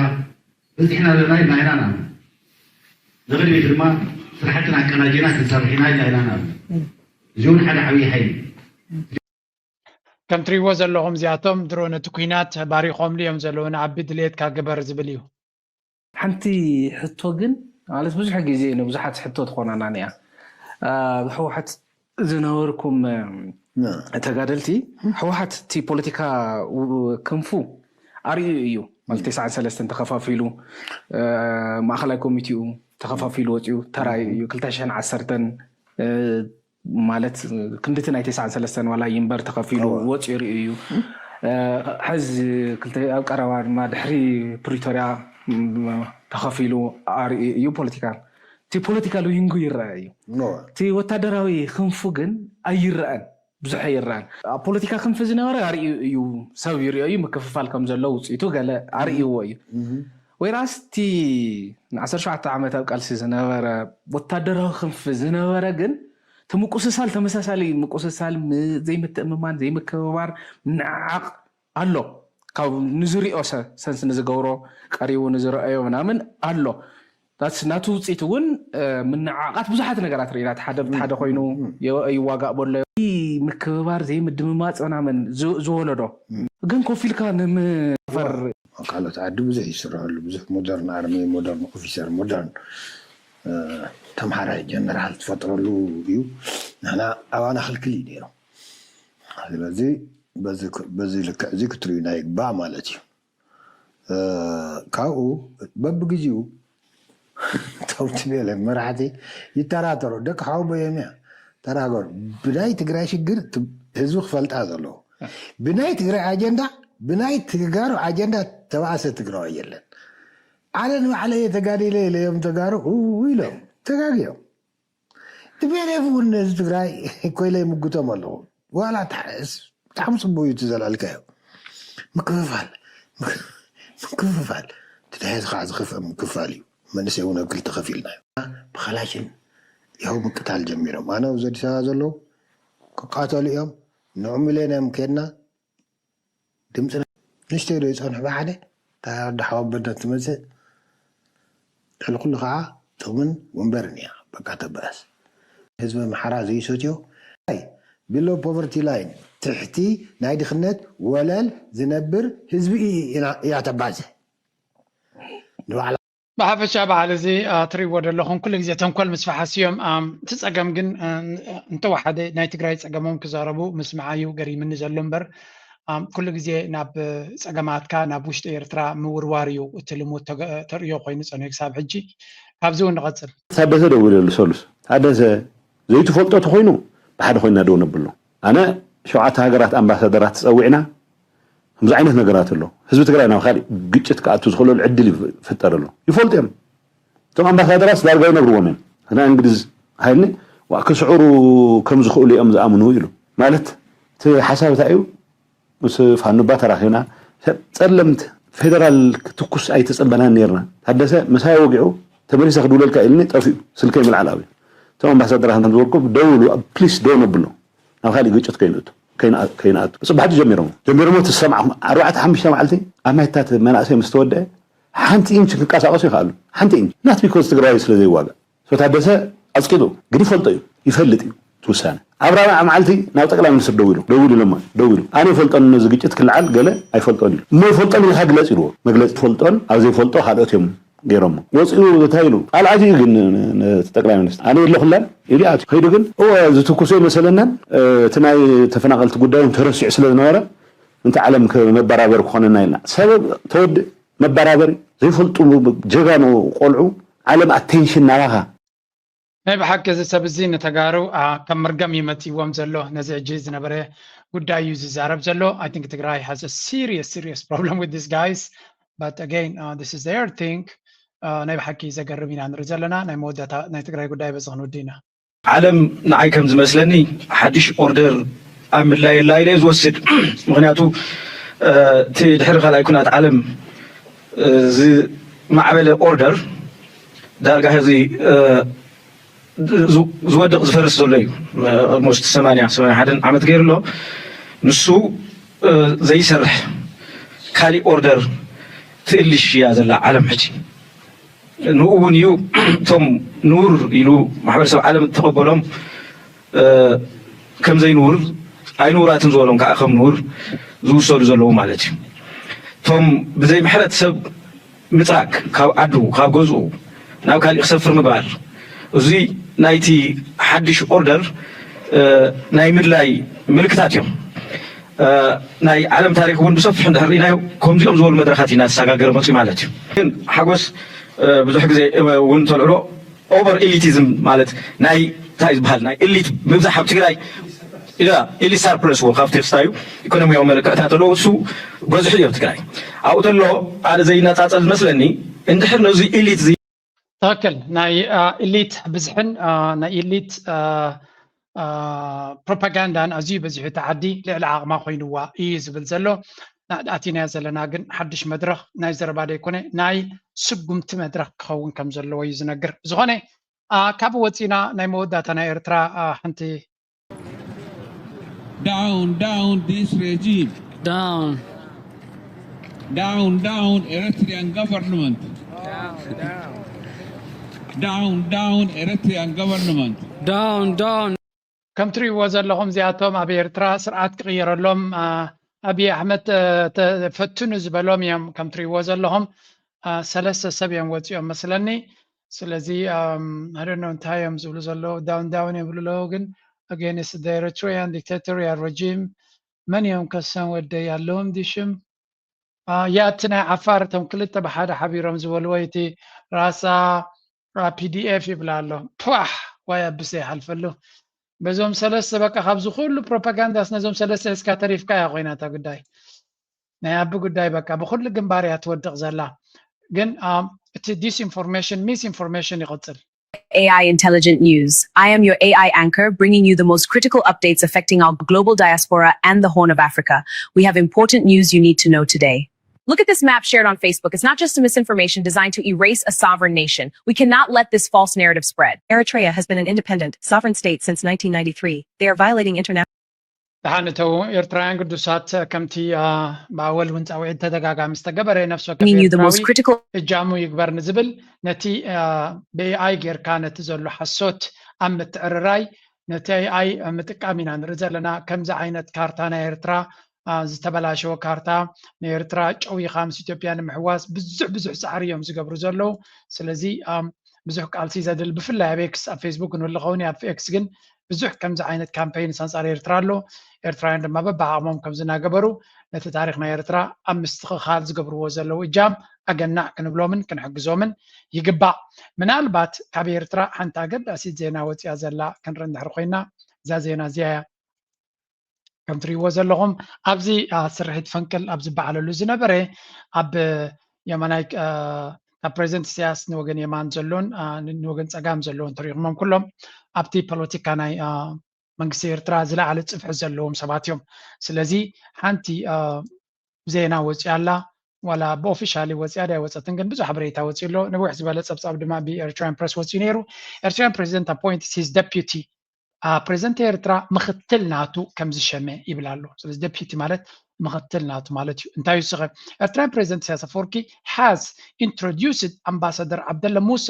በፂሕና ኣለና ኢልና ኢና ንኣምን። ንቕድሚት ድማ ስራሕትና ኣቀናጂና ክንሰርሕ ኢና ኢልና ኢና ንኣምን። እዚ እውን ሓደ ዓብዪ ሓይሊ እዩ። ከም ትሪእዎ ዘለኹም እዚኣቶም ድሮ ነቲ ኲናት ባሪኾምሉ እዮም ዘለዉ ንዓቢ ድልየትካ ግበር ዝብል እዩ። ሓንቲ ሕቶ ግን ማለት ብዙሕ ግዜ ንብዙሓት ሕቶ ትኾናና እያ። ኣብ ህወሓት ዝነበርኩም ተጋደልቲ ህወሓት እቲ ፖለቲካ ክንፉ ኣርእዩ እዩ ማለት ተስዓን ሰለስተን ተኸፋፊሉ ማእኸላይ ኮሚቴኡ ተኸፋፊሉ ወፂኡ ተራእዩ እዩ ክልተ ሽሕን ዓሰርተን ማለት ክንድቲ ናይ ተስዓን ሰለስተን ዋላ ይንበር ተኸፊሉ ወፂኡ ርእዩ እዩ ሕዚ ኣብ ቀረባ ድማ ድሕሪ ፕሪቶርያ ተኸፊሉ ኣርእዩ እዩ ፖለቲካ እቲ ፖለቲካል ዊንጉ ይረአ እዩ እቲ ወታደራዊ ክንፉ ግን ኣይረአን ብዙሕ ኣይረአን ኣብ ፖለቲካ ክንፊ ዝነበረ ኣርእዩ እዩ ሰብ ይሪኦ እዩ ምክፍፋል ከም ዘሎ ውፅኢቱ ገለ ኣርእይዎ እዩ ወይራስ እቲ ን17 ዓመት ኣብ ቃልሲ ዝነበረ ወታደራዊ ክንፊ ዝነበረ ግን እቲ ምቁስሳል ተመሳሳሊ ምቁስሳል ዘይምትእምማን ዘይምክብባር ምንዕዓቕ ኣሎ ካብ ንዝሪኦ ሰንስ ንዝገብሮ ቀሪቡ ንዝረአዮ ምናምን ኣሎ ናቱ ውፅኢት እውን ምንዓቃት ብዙሓት ነገራት ርኢና፣ ሓደ ሓደ ኮይኑ ይዋጋእ በሎ። ምክብባር ዘይምድምማፅ ምናምን ዝወለዶ ግን ኮፍ ኢልካ ንምፈር ካልኦት ዓዲ ብዙሕ ይስርሐሉ። ብዙሕ ሞደርን ኣርሚ፣ ሞደርን ኦፊሰር፣ ሞደርን ተምሃራይ ጀነራል ትፈጥረሉ እዩ። ንሕና ኣባና ክልክል እዩ ነይሩ። ስለዚ በዚ ልክዕ እዚ ክትርእዩና ይግባእ ማለት እዩ። ካብኡ በብግዜኡ እቶም ትቤለ መራሕቲ ይተራተሩ። ደቂ ሓወቦ እዮም እያ ተራገሩ። ብናይ ትግራይ ሽግር ህዝቢ ክፈልጣ ዘለዎ፣ ብናይ ትግራይ ኣጀንዳ፣ ብናይ ተጋሩ ኣጀንዳ ተባእሰ ትግራዋይ የለን። ኣነ ንባዕለይ ተጋዲለ ኢለ እዮም ተጋሩ ኢሎም ተጋግዮም። ትቤሌፍ እውን ነዚ ትግራይ ኮይለ ይምጉቶም ኣለኹ። ዋላ ብጣዕሚ ፅቡቅ እዩ ትዘላልካዮ። ምክፍፋል ምክፍፋል ትድሕዚ ከዓ ዝክፍእ ምክፋል እዩ። መንእሰይ እውን ኣብ ክልተ ከፊልና እዩ። ብከላሽን ይኸው ምቅታል ጀሚሮም። ኣነ ኣብዚ ኣዲስ ኣበባ ዘለዉ ክቃተሉ እዮም። ንዑ ሚሌንየም ከድና ድምፂ ንእሽተይ ዶ ይፀንሑ ብሓደ ታዳ ሓወበነት ትመፅእ ልዕሊ ኩሉ ከዓ ጥቕምን ወንበርን እያ። በቃ ተበኣስ ህዝቢ ኣምሓራ ዘይሰትዮ ቢሎ ፖቨርቲ ላይን ትሕቲ ናይ ድኽነት ወለል ዝነብር ህዝቢ እያ ተባዘ ንባዕላ ብሓፈሻ በዓል እዚ ትሪእዎ ዘለኹም ኩሉ ግዜ ተንኮል ምስ ፈሓስዮም እቲ ፀገም ግን እንተወሓደ ናይ ትግራይ ፀገሞም ክዛረቡ ምስ መዓዩ ገሪምኒ ዘሎ እምበር ኩሉ ግዜ ናብ ፀገማትካ ናብ ውሽጢ ኤርትራ ምውርዋር እዩ እቲ ልሙድ ተርእዮ ኮይኑ ፀኒሑ ክሳብ ሕጂ። ካብዚ እውን ንቐፅል። ታደሰ ደዊለሉ ሰሉስ ታደሰ ዘይትፈልጦ ተኾይኑ ብሓደ ኮይና ደው ነብሎ። ኣነ ሸውዓተ ሃገራት ኣምባሳደራት ተፀዊዕና ከምዚ ዓይነት ነገራት ኣሎ ህዝቢ ትግራይ ናብ ካሊእ ግጭት ክኣቱ ዝኽእለሉ ዕድል ይፍጠር ኣሎ ይፈልጡ እዮም። እቶም ኣምባሳደራት ዳርጋ ይነግርዎም እዮም። እና እንግዲዝ ሃይልኒ ክስዕሩ ከም ዝኽእሉ እዮም ዝኣምኑ ኢሉ ማለት እቲ ሓሳብ እንታይ እዩ? ምስ ፋኑባ ተራኺብና ጸለምት ፌደራል ክትኩስ ኣይተጸበናን ነርና። ታደሰ ምሳይ ወጊዑ ተመሊሰ ክድውለልካ ኢልኒ ጠፊኡ ስልከይ ምልዓል ኣብዩ። እቶም ኣምባሳደራት ዝበልኩም ደውሉ ፕሊስ ደው ነብሎ ናብ ካሊእ ግጭት ከይንእቱ ከይንኣቱ ጽባሕቲ ጀሚሮም ጀሚሮም ትሰምዓኹም ኣርባዕተ ሓሙሽተ መዓልቲ ኣብ ማይታት መናእሰይ ምስ ተወደአ ሓንቲ ኢንች ክንቀሳቀሱ ይኽኣሉ ሓንቲ ኢንች not because ትግራይ ስለ ዘይዋጋእ። ሶ ታደሰ ኣፅቂጡ ግን ይፈልጦ እዩ ይፈልጥ እዩ ትውሳነ ኣብ ራብዓ መዓልቲ ናብ ጠቅላይ ሚኒስትር ደዊሉ ደዊሉ ኢሎማ ደዊሉ ኣነ ይፈልጦን ነዚ ግጭት ክልዓል ገለ ኣይፈልጦን ኢሉ እሞ ይፈልጦን ኢልካ ግለፅ ኢልዎ መግለፂ ትፈልጦን ኣብ ዘይፈልጦ ካልኦት እዮም ገይሮሞ ወፂኡ እንታይ ኢሉ ቃል ኣትዩ ግን ነቲ ጠቅላይ ሚኒስትር ኣነ የለኹላን ኢሉ ኣትዩ ከይዱ ግን እወ ዝትኩሶ ይመሰለናን እቲ ናይ ተፈናቀልቲ ጉዳዮም ተረሲዑ ስለ ዝነበረ እንተ ዓለም መበራበር ክኾነና ኢልና ሰበብ ተወድእ መበራበሪ ዘይፈልጡ ጀጋኑ ቆልዑ ዓለም ኣቴንሽን ናባኻ። ናይ ብሓቂ እዚ ሰብ እዚ ንተጋሩ ከም መርገም እዩ መፂዎም ዘሎ። ነዚ ሕጂ ዝነበረ ጉዳይ እዩ ዝዛረብ ዘሎ። I think ትግራይ has a serious serious problem with this guys but again this is their thing። ናይ ብሓቂ ዘገርም ኢና ንርኢ ዘለና። ናይ መወዳእታ ናይ ትግራይ ጉዳይ በዚ ክንውዲ ኢና። ዓለም ንዓይ ከም ዝመስለኒ ሓድሽ ኦርደር ኣብ ምድላይ ኣላ ኢለ ዝወስድ። ምኽንያቱ እቲ ድሕሪ ካልኣይ ኩናት ዓለም ዝማዕበለ ኦርደር ዳርጋ ሕዚ ዝወድቕ ዝፈርስ ዘሎ እዩ። ኦልሞስት ሰማንያ ሰማንያ ሓደን ዓመት ገይሩ ኣሎ። ንሱ ዘይሰርሕ ካሊእ ኦርደር ትእልሽ እያ ዘላ ዓለም ሕጂ። ንኡ እውን እዩ እቶም ንውር ኢሉ ማሕበረሰብ ዓለም እተቐበሎም ከም ዘይንውር ኣይንውራትን ዝበሎም ከዓ ከም ንውር ዝውሰዱ ዘለዉ ማለት እዩ። እቶም ብዘይ ምሕረት ሰብ ምፅራግ ካብ ዓዱ ካብ ገዝኡ ናብ ካሊእ ክሰፍር ምግባር እዚ ናይቲ ሓድሽ ኦርደር ናይ ምድላይ ምልክታት እዮም። ናይ ዓለም ታሪክ እውን ብሰፊሑ እንድሕር ርኢናዮ ከምዚኦም ዝበሉ መድረካት እዩ እናተሰጋገረ መፅኡ ማለት እዩ። ግን ሓጎስ ብዙሕ ግዜ እውን ተልዕሎ ኦቨር ኤሊቲዝም ማለት ናይ እንታይ ዝበሃል ናይ ኤሊት ምብዛሕ ኣብ ትግራይ ኢላ ኤሊት ሳርፕለስ ዎ ካብቲ ክስታዩ ኢኮኖሚያዊ መልክዕታት ኣለዎ እሱ በዝሑ እዩ ኣብ ትግራይ ኣብኡ ተሎ ኣነ ዘይነፃፀል ዝመስለኒ እንድሕር ነዚ ኤሊት ትክክል ናይ ኢሊት ብዝሕን ናይ ኢሊት ፕሮፓጋንዳን ኣዝዩ በዚሑ እቲ ዓዲ ልዕሊ ዓቕማ ኮይንዋ እዩ ዝብል ዘሎ። ኣቲናያ ዘለና ግን ሓድሽ መድረኽ ናይ ዘረባ ደይኮነ ናይ ስጉምቲ መድረኽ ክኸውን ከም ዘለዎ እዩ ዝነግር። ዝኾነ ካብ ወፂና ናይ መወዳእታ ናይ ኤርትራ ሓንቲ Down, down this regime. Down. Down, down Eritrean government. Down, down, Eritrean government. Down, down. ከም ትሪእዎ ዘለኹም እዚኣቶም ኣብ ኤርትራ ስርዓት ክቕየረሎም ኣቢይ ኣሕመድ ተፈትኑ ዝበሎም እዮም። ከም ትሪእዎ ዘለኹም ሰለስተ ሰብ እዮም ወፂኦም መስለኒ። ስለዚ ኣደኖ እንታይ እዮም ዝብሉ ዘለዉ? ዳውን ዳውን እዮም ዝብሉ ኣለዉ። ግን against the Eritrean dictatorial regime መን እዮም ከሰም ወደይ ኣለዎም ድሽም? ያ እቲ ናይ ዓፋር እቶም ክልተ ብሓደ ሓቢሮም ዝበልዎ እቲ ራሳ ፒዲኤፍ ይብላ ኣሎ። ፓሕ ዋይ ኣብስ ይሓልፈሉ። በዞም ሰለስተ በቃ ካብዚ ኩሉ ፕሮፓጋንዳስ ነዞም ሰለስተ እስካ ተሪፍካ እያ ኮይና እታ ጉዳይ ናይ ኣቢ ጉዳይ በቃ ብኩሉ ግንባር እያ ትወድቕ ዘላ። ግን እቲ disinformation misinformation ይቕፅል። A I Intelligent News. I am your A I anchor, bringing you the most critical updates affecting our global diaspora and the Horn of Africa. We have important news you need to know today. Look at this map shared on Facebook. It's not just a misinformation designed to erase a sovereign nation. We cannot let this false narrative spread. Eritrea has been an independent, sovereign state since nineteen ninety-three. They are violating international ደሓን እተው ኤርትራውያን ግዱሳት ከምቲ ብኣወል እውን ፃውዒት ተደጋጋሚ ዝተገበረ ነፍሲ ወከፍ Bringing you the most ኤርትራዊ critical እጃሙ ይግበር ንዝብል ነቲ ብኤኣይ ጌርካ ነቲ ዘሎ ሓሶት ኣብ ምትዕርራይ ነቲ ኤኣይ ምጥቃም ኢና ንርኢ ዘለና። ከምዚ ዓይነት ካርታ ናይ ኤርትራ ዝተበላሸወ ካርታ ንኤርትራ ጨዊኻ ምስ ኢትዮጵያ ንምሕዋስ ብዙሕ ብዙሕ ፃዕሪ እዮም ዝገብሩ ዘለዉ። ስለዚ ብዙሕ ቃልሲ ዘድል ብፍላይ ኣብ ኤክስ ኣብ ፌስቡክ ክንብል ንኸውን ኣብ ኤክስ ግን ብዙሕ ከምዚ ዓይነት ካምፔይን ኣንፃር ኤርትራ ኣሎ። ኤርትራውያን ድማ በብዓቕሞም ከምዚ እናገበሩ ነቲ ታሪክ ናይ ኤርትራ ኣብ ምስትኽኻል ዝገብርዎ ዘለዉ እጃም ኣገናዕ ክንብሎምን ክንሕግዞምን ይግባእ። ምናልባት ካብ ኤርትራ ሓንቲ ኣገዳሲት ዜና ወፂኣ ዘላ ክንርኢ እንድሕር ኮይና እዛ ዜና እዚኣ እያ። ከም ትሪእዎ ዘለኹም ኣብዚ ስርሒት ፈንቅል ኣብ ዝበዓለሉ ዝነበረ ኣብ የማናይ ካብ ፕሬዚደንት ኢሳያስ ንወገን የማን ዘሎን ንወገን ፀጋም ዘለውን ትሪእኹሞም ኩሎም ኣብቲ ፖለቲካ ናይ መንግስቲ ኤርትራ ዝለዓለ ፅፍሒ ዘለዎም ሰባት እዮም። ስለዚ ሓንቲ ዜና ወፂኣ ኣላ ዋላ ብኦፊሻሊ ወፂኣ ዳይ ወፀትን ግን ብዙሕ ሓበሬታ ወፂኡ ኣሎ። ንውሕ ዝበለ ፀብፃብ ድማ ብኤርትራን ፕረስ ወፂኡ ነይሩ። ኤርትራን ፕሬዚደንት ኣፖይንት ሂዝ ደፒቲ ፕሬዚደንት ኤርትራ ምክትል ናቱ ከም ዝሸመ ይብል ኣሎ። ስለዚ ደፒቲ ማለት ምክትል ናቱ ማለት እዩ። እንታይ እዩ ስኸ ኤርትራን ፕሬዚደንት ኢሳያስ ኣፈወርቂ has introduced ኣምባሳደር ዓብደላ ሙሳ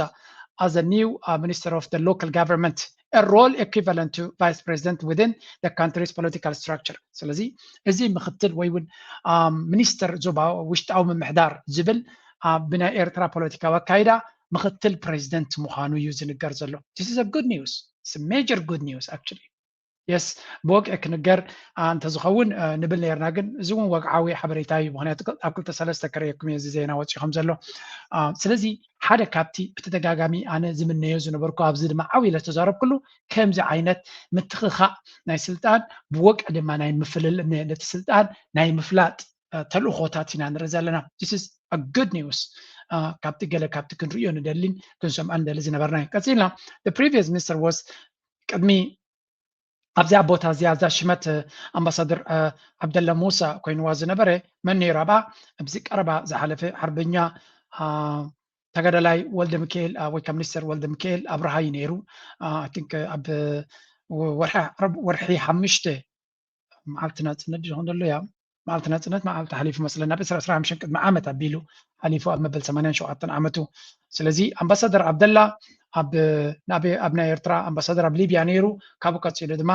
as a new minister of the local government a role equivalent to vice president within the country's political structure። ስለዚ እዚ ምክትል ወይ እውን ሚኒስተር ዞባ ውሽጣዊ ምምሕዳር ዝብል ብናይ ኤርትራ ፖለቲካዊ ኣካይዳ ምክትል ፕሬዚደንት ምዃኑ እዩ ዝንገር ዘሎ። This is a good news. It's a major good news actually. Yes ብወግዒ ክንገር እንተዝኸውን ንብል ነርና ግን እዚ እውን ወግዓዊ ሓበሬታ እዩ። ምክንያቱ ኣብ ክልተ ሰለስተ ከርእየኩም እየ እዚ ዜና ወፂኡ ከም ዘሎ። ስለዚ ሓደ ካብቲ ብተደጋጋሚ ኣነ ዝምነዮ ዝነበርኩ ኣብዚ ድማ ዓው ኢለ ዝተዛረብኩሉ ከምዚ ዓይነት ምትኽኻእ ናይ ስልጣን ብወግዒ ድማ ናይ ምፍልል ነቲ ስልጣን ናይ ምፍላጥ ተልእኾታት ኢና ንርኢ ዘለና። This is a good news. ካብቲ ገለ ካብቲ ክንርእዮ ንደሊን ክንሰምዖ ንደሊ ዝነበርና እዩ። ቀፂልና previous minister was ቅድሚ ኣብዚኣ ቦታ እዚኣ እዛ ሽመት ኣምባሳደር ዓብደላ ሙሳ ኮይንዋ ዝነበረ መን ነይሩ ኣብኣ ኣብዚ ቀረባ ዝሓለፈ ሓርበኛ ተጋዳላይ ወልደ ሚካኤል ወይ ከዓ ሚኒስተር ወልደ ሚካኤል ኣብርሃ እዩ ነይሩ። I think ኣብ ወርሒ ዓርብ ወርሒ ሓሙሽተ መዓልቲ ናፅነት ዝኾን ዘሎ ያ መዓልቲ ናፅነት መዓልቲ ሓሊፉ መስለና ብ ዕስራ ዕስራ ሓሙሽተ ቅድሚ ዓመት ኣቢሉ ሓሊፉ ኣብ መበል ሰማንያን ሸውዓተን ዓመቱ። ስለዚ ኣምባሳደር ዓብደላ ኣብ ናይ ኤርትራ ኣምባሳደር ኣብ ሊብያ ነይሩ። ካብኡ ቀፂሉ ድማ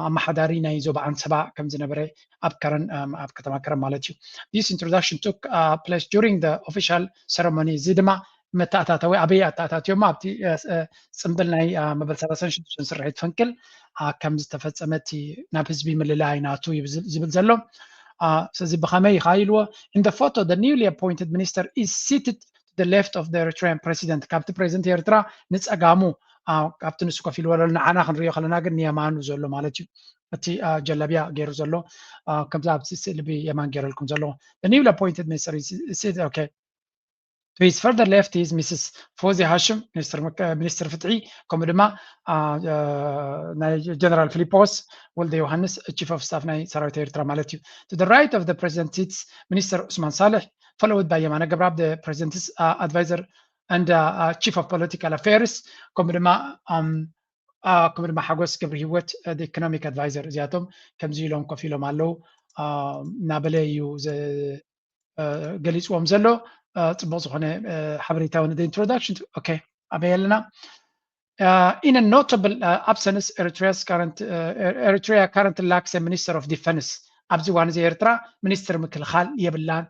ኣመሓዳሪ ናይ ዞባ ዓንሰባ ከም ዝነበረ ኣብ ከረን ኣብ ከተማ ከረን ማለት እዩ። This introduction took place during the official ceremony እዚ ድማ መተኣታተዊ ኣበይ ኣተኣታትዮሞ ኣብቲ ፅምብል ናይ መበል ሰላሳን ሽዱሽተን ስርሒት ፈንቅል ከም ዝተፈፀመ እቲ ናብ ህዝቢ ምልላይ ናቱ ዝብል ዘሎ። ስለዚ ብኸመይ ኢኻ ኢልዎ in the photo the newly appointed minister is seated to the left of the Eritrean president ካብቲ ፕሬዚደንት ኤርትራ ንፀጋሙ ካብቲ ንሱ ኮፍ ኢልዎ ዘሎ ንዓና ክንሪኦ ከለና ግን ንየማኑ ዘሎ ማለት እዩ። እቲ ጀለብያ ገይሩ ዘሎ ከምዚ ኣብዚ ስእሊ ብየማን ገይረልኩም ዘለዎ the newly appointed minister is seated okay to his further left is Missus Fozia Hashim ሚኒስትር ፍትሒ ከምኡ ድማ ናይ ጀነራል ፊሊፖስ ወልደ ዮሃንስ chief of staff ናይ ሰራዊት ኤርትራ ማለት እዩ። To the right of the president sits ሚኒስተር ዑስማን ሳልሕ followed by የማነ ገብረኣብ the president's advisor and chief of political affairs ከምኡ ድማ ከምኡ ድማ ሓጎስ ገብረ ህይወት economic advisor እዚኣቶም ከምዚ ኢሎም ኮፍ ኢሎም ኣለዉ እናበለ እዩ ገሊፅዎም ዘሎ። ፅቡቅ ዝኾነ ሓበሬታ ን introduction okay ኣበይ ኣለና? Uh, in a notable uh, absence, Eritrea's current, uh, Eritrea currently lacks a minister of defense. ኣብዚ እዋን እዚ ኤርትራ ሚኒስትር ምክልኻል የብላን።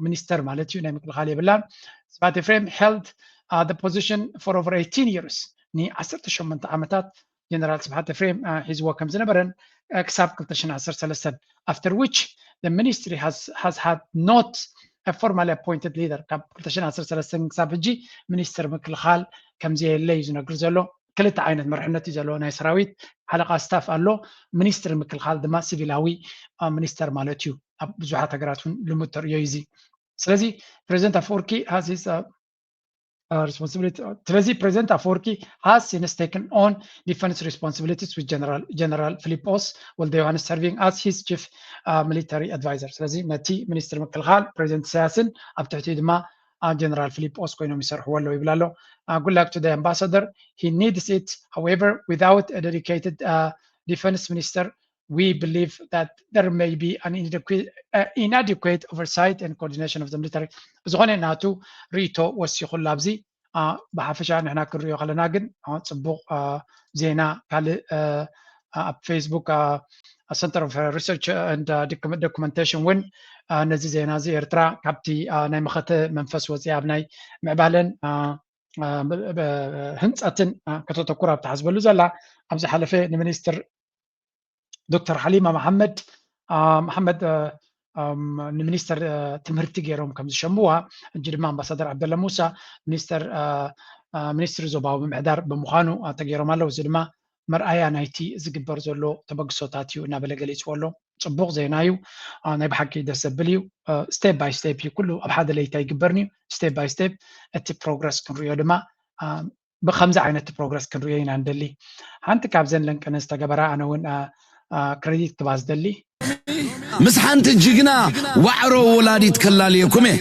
ሚኒስተር ማለት እዩ፣ ናይ ምክልኻል የብላን። ስብሓት ኤፍሬም held the position for over eighteen years፣ ን ዓሰርተ ሸሞንተ ዓመታት ጀነራል ስብሓት ኤፍሬም ሒዝዎ ከም ዝነበረን ክሳብ ክልተ ሽሕን ዓሰርተ ሰለስተን፣ after which the ministry has, has had not a formally appointed leader። ካብ ክልተ ሽሕን ዓሰርተ ሰለስተን ክሳብ ሕጂ ሚኒስትር ምክልኻል ከም ዘየለ እዩ ዝነግር ዘሎ። ክልተ ዓይነት መርሕነት እዩ ዘለዎ። ናይ ሰራዊት ሓለቓ ስታፍ ኣሎ፣ ሚኒስትር ምክልኻል ድማ ሲቪላዊ ሚኒስተር ማለት እዩ። ኣብ ብዙሓት ሃገራት እውን ልሙድ ተርእዮ እዩ እዚ። ስለዚ ፕሬዚደንት ኣፈወርቂ has his responsibility። ስለዚ ፕሬዚደንት ኣፈወርቂ has since taken on defense responsibilities with General General Filipos Walde Yohannes serving as his chief military advisor። ስለዚ ነቲ ሚኒስትር ምክልኻል ፕሬዚደንት ኢሳያስን ኣብ ትሕቲኡ ድማ ጀነራል ፊሊጶስ ኮይኖም ይሰርሕዎ ኣለዉ ይብል ኣሎ። Good luck to the ambassador. He needs it. However, without a dedicated defense minister, we believe that there may be an inadequate, uh, inadequate oversight and coordination of the military. ዝኾነ ናቱ ርእይቶ ወሲኹላ ኣብዚ። ብሓፈሻ ንሕና ክንሪኦ ከለና ግን ጽቡቕ ዜና። ካልእ ኣብ ፌስቡክ Center of Research and Documentation እውን ነዚ ዜና እዚ ኤርትራ ካብቲ ናይ መኸተ መንፈስ ወፂኣ ኣብ ናይ ምዕባለን ህንፀትን ከተተኩር ኣብ ትሓስበሉ ዘላ፣ ኣብ ዝሓለፈ ንሚኒስትር ዶክተር ሓሊማ መሓመድ መሓመድ ንሚኒስተር ትምህርቲ ገይሮም ከም ዝሸምዋ፣ ሕጂ ድማ ኣምባሳደር ዓብደላ ሙሳ ሚኒስተር ሚኒስትሪ ዞባዊ ምምሕዳር ብምዃኑ ተገይሮም ኣለዉ። እዚ ድማ መርኣያ ናይቲ ዝግበር ዘሎ ተበግሶታት እዩ እናበለ ገሊፅዎ ኣሎ። ፅቡቅ ዜና እዩ። ናይ ብሓቂ ደስ ዘብል እዩ። Step by step እዩ፣ ኩሉ ኣብ ሓደ ለይቲ ኣይግበርን እዩ። Step by step እቲ ፕሮግረስ ክንሪኦ ድማ ብከምዚ ዓይነት ፕሮግረስ ክንሪኦ ኢና ንደሊ። ሓንቲ ካብዘን ለንቀነ ዝተገበራ ኣነ እውን ክሬዲት ክባ ዝደሊ። ምስ ሓንቲ ጅግና ዋዕሮ ወላዲት ከላልየኩም እየ።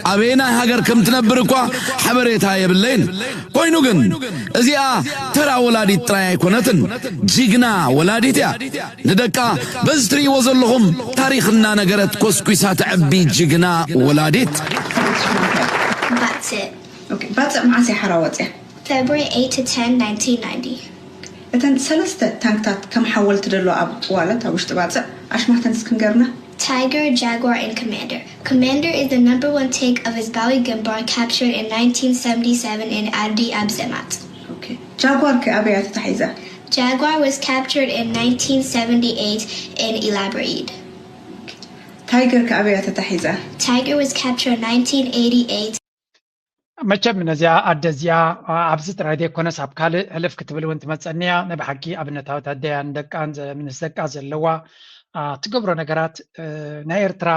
ኣበየናይ ሃገር ከም ትነብር እኳ ሓበሬታ የብለይን። ኮይኑ ግን እዚኣ ተራ ወላዲት ጥራይ ኣይኮነትን። ጅግና ወላዲት እያ። ንደቃ በዚ ትርእይዎ ዘለኹም ታሪኽ እናነገረት ኮስኲሳ ተዕቢ ጅግና ወላዲት። ባጽዕ መዓስ እያ ሓራ ወጽያ? February eight to ten, nineteen ninety. እተን ሰለስተ ታንክታት ከም ሓወልቲ ደለዋ ኣብ ዋለት ኣብ ውሽጢ ባጽዕ ኣሽማተን እስክንገርና። Tiger, Jaguar, and Commander. Commander is the number one tank of Hizbawi Gimbar, captured in nineteen seventy-seven in Ardi Abzemat. ጃጓር ከ ኣበይ እያ ተታሒዛ? Jaguar was captured in nineteen seventy-eight in Elabraid. ታይገር ከ ኣበይ እያ ተታሒዛ? Tiger was captured in nineteen eighty-eight. መቸም ነዚኣ ኣደ እዚኣ ኣብዚ ጥራይ ዘይኮነስ ኣብ ካልእ ሕልፍ ክትብል እውን ትመፀኒ እያ። ናይ ብሓቂ ኣብነታዊት ኣደ እያ። ንደቃን ምስ ደቃ ዘለዋ ትገብሮ ነገራት ናይ ኤርትራ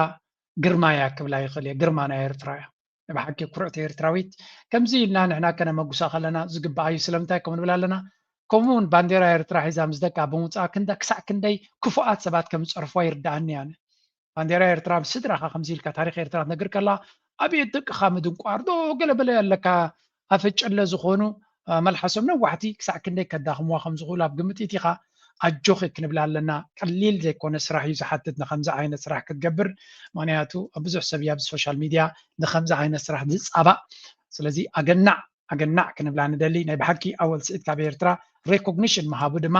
ግርማ እያ ክብላ ይኽእል እየ። ግርማ ናይ ኤርትራ እያ። ናይ ብሓቂ ኩርዕቲ ኤርትራዊት። ከምዚ ኢልና ንሕና ከነመጉሳ ከለና ዝግባኣ እዩ። ስለምንታይ ከምኡ ንብል ኣለና? ከምኡ እውን ባንዴራ ኤርትራ ሒዛ ምስ ደቃ ብምውፃኣ ክንደ ክሳዕ ክንደይ ክፉኣት ሰባት ከም ዝፀርፍዋ ይርድኣኒ እየ ኣነ። ባንዴራ ኤርትራ ምስ ስድራኻ ከምዚ ኢልካ ታሪኽ ኤርትራ ትነግር ከላ ኣብየት ደቅኻ ምድንቋር ዶ ገለበለ ኣለካ ኣፈጨለ ዝኾኑ መልሓሶም ነዋሕቲ ክሳዕ ክንደይ ከዳኽምዋ ከም ዝኽእሉ ኣብ ግምት ኢቲኻ ኣጆኺ ክንብላ ኣለና። ቀሊል ዘይኮነ ስራሕ እዩ ዝሓትት ንኸምዚ ዓይነት ስራሕ ክትገብር። ምክንያቱ ብዙሕ ሰብ እዩ ኣብዚ ሶሻል ሚድያ ንኸምዚ ዓይነት ስራሕ ዝፃባእ። ስለዚ ኣገናዕ ኣገናዕ ክንብላ ንደሊ። ናይ ብሓቂ ኣወል ስዒድ ካብ ኤርትራ ሬኮግኒሽን ምሃቡ ድማ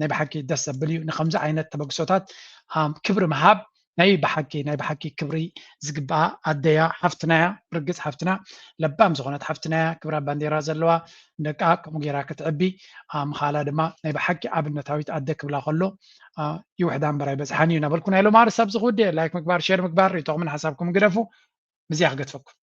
ናይ ብሓቂ ደስ ዘብል እዩ። ንከምዚ ዓይነት ተበግሶታት ክብሪ ምሃብ ናይ ብሓቂ ናይ ብሓቂ ክብሪ ዝግባኣ ኣደያ ሓፍትናያ ብርግፅ ሓፍትና ለባም ዝኾነት ሓፍትናያ ክብራ ባንዴራ ዘለዋ ደቃ ከምኡ ገይራ ክትዕቢ ምኻላ ድማ ናይ ብሓቂ ኣብነታዊት ኣደ ክብላ ከሎ ይውሕዳ እምበር ኣይበዝሓን እዩ እናበልኩ ናይ ሎማሪ ሰብ ዝኽውደ ላይክ ምግባር ሼር ምግባር ሪቶኹምን ሓሳብኩም ግደፉ። ምስዚኣ ክገድፈኩም።